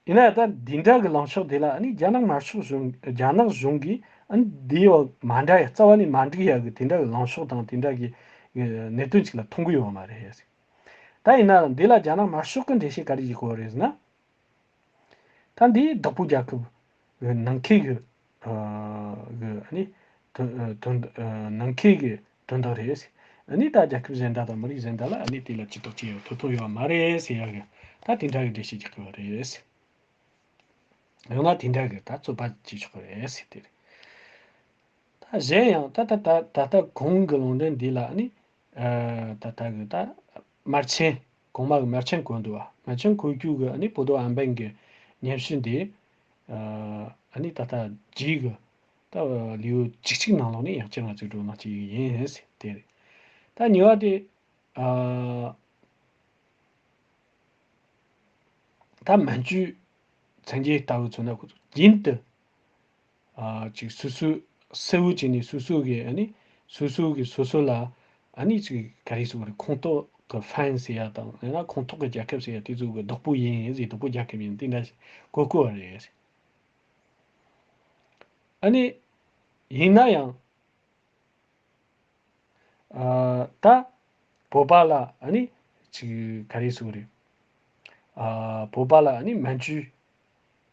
ཡིན་ན་ད་འདི་འདྲ་གི་ལངས་ཕྱོགས་དེ་ལ་ཨ་ནི་རྒྱ་ནག་དམར་ཤོག་གཞུང་རྒྱ་ནག་གཞུང་གིས་ཨ་ནི་འདི་ཡོད་མ་འདྲ་ཡ། རྩ་བ་ནས་མ་འགྲིག་ཡ་གི་དེ་འདྲ་གི་ལངས་ཕྱོགས་དང་དེ་འདྲ་གི་གནད་དོན་ཅིག་ལ་མཐོང་གི་ཡོད་མ་རེད། ད་ཡིན་ན་འདི་ལ་རྒྱ་ནག་དམར་ཤོག་གི་འགྲེལ་བཤད་ག་རེ་ཞིག་དགོས་རེད་ཟེར་ན། ད་འདི་བདག་པོ་རྒྱལ་ཁབ་གི་ནང་ཁུལ་གི་ཨ་གི་ཨ་ནི་དོན་དོན་ཨ་ནང་ཁུལ་གི་དོན་དག་རེད། ཨ་ནི་ད་རྒྱལ་ཁབ་གཞན་དག་དང་མི་རིགས་གཞན་དག་ལ་ཨ་ནི་དེ་ལ་ཇུས་གཏོགས་བྱེད་ཡོད་ཐུབ་ཐུབ་ཡོད་མ་རེད་ཟེར་ཡ་གི་ད་དེ་འདྲ་གི་འགྲེལ་བཤད་རྒྱག་གི་ཡོད་རེད། ཡང་ན་དེ་འདྲ་གི་ད་རྩོད་པ་བྱེད་ཆོག་གི་རེད་ཟེར་དེ་རེད། ད་གཞན་ཡང་ད་ད་ད་ད་ལྟ་གོང་གི་ལུང་འདྲེན་འདི་ལ་ཨ་ནི་ཨ་ད་ལྟ་གི་ད་དམར་ཆེན་གོང་མ་གི་དམར་ཆེན་གོ་འདུག་བ། དམར་ཆེན་གོ་རྒྱུ་གི་ཨ་ནི་བོ་དོ་ཨམ་བན་གི་སྙན་ཞུ་འདི་ཨ་ནི་ད་ལྟ་རྗེས་གི་ད་ལེའུ་བཅུ་གཅིག་ནང་ལོགས་ནས་ཡང་བསྐྱར་ང་ཚོས་སྒྲོ་གནང་བྱེད་ཀྱི་ཡིན་ཟེར་དེ་རེད། ད་གཉིས་པ་དེ་ཨ་ད་མན་ཇུ་བཙན་རྒྱལ་ལྟ་བུ་ཚོ་ན་ཁོ་ཚོ་རྒྱུན་དུ་ཨ་ཅིག་སོ་སོའི་གསལ་བོ་བྱས་ནས་སོ་སོ་གི་ཨ་ནི་སོ་སོ་གི་སོ་སོ་ལ་ཨ་ནི་ཅིག་ག་རེ་ཟེར་དགོས་རེད། ཁོངས་གཏོགས་ཀྱི་ཧྥན་ཟེར་ཡ་དང་ཡང་ན་ཁོངས་གཏོགས་ཀྱི་རྒྱལ་ཁབ་ཟེར་ཡ་དེ་ཚོ་གི་བདག་པོ་ཡིན་ཟེར། བདག་པོ་རྒྱལ་ཁབ་ཡིན་དེ་འདྲ་ཞིག་གོ་གོ་བ་རེད། ཨ་ནི་ཡིན་ན་ཡང་ཨ་ད་བོད་པ་ལ་ཨ་ནི་ཅིག་ག་རེ་ཟེར་དགོས་རེད། ཨ་བོད་པ་ལ་ཨ་ནི་མན་ཇུ་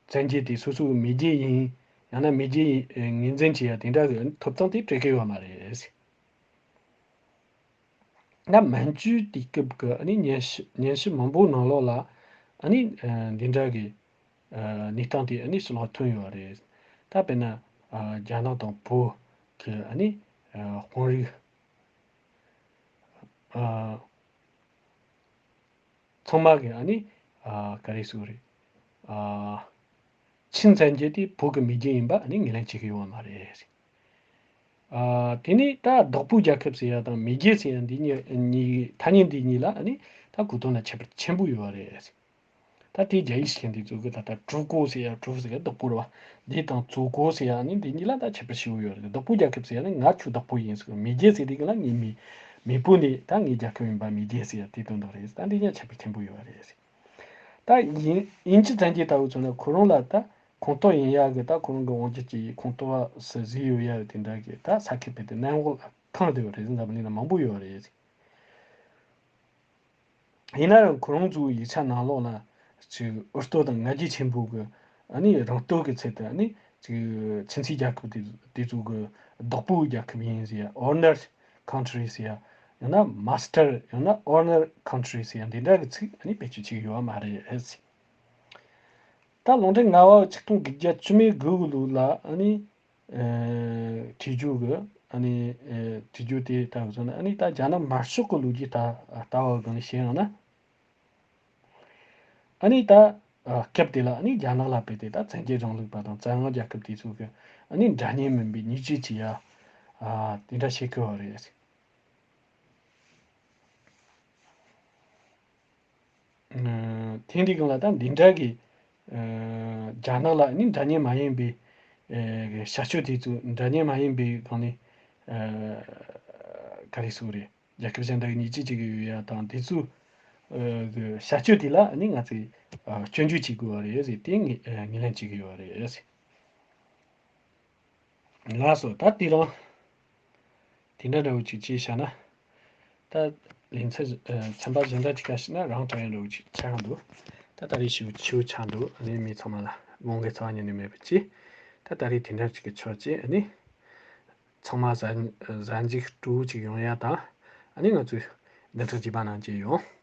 བཙན་རྒྱལ་དེ་སོ་སོ་གི་མེས་རྒྱལ་ཡིན། ཡང་ན་མེས་རྒྱལ་ཡིན་ངོས་འཛིན་བྱེད་ཡ་དེ་འདྲ་གི་ཐོབ་ཐང་དེ་སྤྲད་ཀྱི་ཡོད་མ་རེད། ད་མན་ཇུ་དུས་སྐབས་ཀྱི་ཨ་ནི་སྙན་ཞུ་སྙན་ཞུ་མང་པོའི་ནང་ལོགས་ལ་ཨ་ནི་ཨ་འདི་འདྲ་གི་ཨ་གནས་སྟངས་དེ་ཨ་ནི་ཕྱི་ལོགས་ཐོན་ཡོད་རེད། ད་དཔེར་ན་ཨ་རྒྱ་ནག་དང་བོད་ཀྱི་ཨ་ནི་ཨ་དཔོན་རིགས་ཨ་ཚང་མ་གི་ཨ་ནི་ཨ་ག་རེ་ཟེར་དགོས་རེད། ཨ་ཆིན་བཙན་རྒྱལ་དེ་བོད་ཀྱི་མེས་རྒྱལ་ཡིན་པ་ཨ་ནི་ངོས་ལེན་བྱེད་ཀྱི་ཡོད་མ་རེད། ཨ་དེ་ནས་ད་བདག་པོའི་རྒྱལ་ཁབ་ཟེར་ཡ་དང་མེས་རྒྱལ་ཟེར་ཡ་འདི་གཉིས་གཉིས་ཐ་སྙད་འདི་གཉིས་ལ་ཨ་ནི་ད་གོ་དོན་ལ་ཁྱད་པར་ཆེན་པོ་ཡོད་རེད། ད་དེ་རྒྱ་ཡིག་ཤེས་མཁན་དེ་ཚོ་གི་ད་ལྟ་ཀྲུའུ་ཀོ་ཟེར་ཡ། ཀྲུའུ་ཟེར་ཡ་བདག་པོ་རེད་བ། འདི་དང་ཙུའུ་ཀོ་ཟེར་ཡ་ནི་འདི་གཉིས་ལ་ད་ཁྱད་པར་ཞེ་པོ་ཡོད་རེད། བདག་པོའི་རྒྱལ་ཁབ་ཟེར་ཡ་ནི་ང་ཁྱོད་བདག་པོ་ཡིན་ཟེར། མེས་རྒྱལ་ཟེར་དུས་ག་ལ་ངའི་མི་མེས་པོ་ནས་ད་ངའི་རྒྱལ་ཁབ་ཡིན་པ་མེས་རྒྱལ་ཟེར་ཡ་དེ་དོན་དག་རེད། ད་འདི་གཉིས་ཁྱད་པར་ཆེན་པོ་ཡོད་རེད། ད་དབྱིན་དབྱིན་ཇི་བཙན་རྒྱལ་ལྟ་བུ་ཚོ་ནི་ཁོ་རང་ལ་ད་ཁོངས་གཏོགས་ཡིན་ཡག་གི་ད་ཁོ་རང་གི་དབང་སྒྱུར་གྱི་ཁོངས་གཏོགས་བ་སུ་བཟོས་ཡོད་ཡག་གི་དེ་འདྲ་གི་ད་ས་ཁུལ་དཔེ་དེ་གནམ་འོག་ལ་གང་དེ་ཡོད་རེད། འཛམ་གླིང་ལ་མང་པོ་ཡོད་རེད། ཡིན་ན་ཡང་ཁོ་རང་ཚོའི་ཡིག་ཆ་ནང་ལོགས་ལ་ཅིག་འུར་རྡོ་དང་ང་རྒྱལ་ཆེན་པོ་གི་ཨ་ནི་རང་སྟོབས་ཀྱི་ཚད་དུ་ཨ་ནི་ཅིག་ཁྱིམ་མཚེས་རྒྱལ་ཁབ་དེ་དེ་ཚོ་གི་བདག་པོའི་རྒྱལ་ཁབ་ཡིན་ཟེར་ཡ། ཨོ་ནར་ཁོན་ཊི་རི་ཟེར་ཡ། ཡང་ན་མ་སི་ཊར་ཡང་ན་ཨོ་ནར་ཁོན་ཊི་རི་ཟེར་ཡ་འདི་འདྲ་གི་ཚིག་ཨ་ནི་བེད་སྤྱོད་བྱེད་ཀྱི་ཡོད་པ་མ་རེད། ད་ལུང་འདྲེན་ལྔ་པ་ཆིག་སྟོང་དགུ་བརྒྱ་བཅུ་མེད་དགུ་གི་ལོ་ལ་ཨ་ནི་ཨ་བྲིས་རྒྱུ་གི་ཨ་ནི་ཨ་བྲིས་རྒྱུ་དེ་ལྟ་བུ་སོང་ན་ཨ་ནི་ད་རྒྱ་ནག་དམར་ཤོག་གི་ལོ་རྒྱུས་ལྟ་ལྟ་བ་སྒང་ནས་བཤད་ཡོང་ན། ཨ་ནི་ད་ ཨ་སྐབས་དེ་ལ་ཨ་ནི་རྒྱ་ནག་ལ་དཔེ་དེ་ད་བཙན་རྒྱལ་རིང་ལུགས་པ་དང་བཙན་དབང་རྒྱལ་ཁབ་དེ་ཚོ་གི་ཨ་ནི་འདྲ་མཉམ་མིན་པའི་ཉེས་ཆད་ཅིག་ཡ་ཨ་དེ་འདྲ་བྱེད་གི་ཡོད་རེད། ཨ་ཐེངས་འདིའི་སྒང་ལ་ད་འདི་འདྲ་གི་ཨ་རྒྱ་ནག་ལ་ཨ་ནི་འདྲ་མཉམ་མ་ཡིན་པའི་ཨ་བྱ་སྤྱོད་དེ་ཚོ་འདྲ་མཉམ་མ་ཡིན་པའི་སྒང་ནས་ཨ་ག་རེ་ཟེར་དགོས་རེད། རྒྱལ་ཁབ་གཞན་དག་གི་ཉེས་ཆད་གཅོད་ཀྱི་ཡོད་ཡ་དང་དེ་ཚོའི་ཨ་གི་བྱ་སྤྱོད་དེ་ལ་ཨ་ནི་ང་ཚོས་ཨ་སྐྱོན་བརྗོད་བྱེད་དགོས་པ་རེད་ཟེར་དེ་ངས་ཨ་ངོས་ལེན་བྱེད་ཀྱི་ཡོད་རེད། ལགས་སོ། ད་དེ་རིང་དེ་འདྲ་འདྲ་བོ་ཅིག་བྱས་བཞག་ན། ད་ལེ་ཚན་ཨ་ཚན་པ་གཞན་དག་ཅིག་ག་ཞིག་ན་རང་དྲག་ཡང་འདྲ་བོ་ཅིག་ཆགས་ཀྱི་འདུག་ད་ད་རེས་ཞུ་ཆུ་ཆགས་འདུག་ཨ་ནི་མི་ཚང་མ་ལ་དགོངས་འགལ་རྩ་བ་ཉིད་ནས་མེད་པ་ཅིག་ད་ད་རེས་དེ་འདྲ་ཅིག་གི་ཆོག་ཅིག་ཨ་ནི་ཚང་མ་གཟའ་གཟའ་མཇུག་སྤྲོ་བོ་ཅིག་ཡོང་ཡ་དང་། ཨ་ནི་ང་ཚོས་བདུན་ཕྲག་རྗེས་མ་ནང་མཇལ་ཡོང་།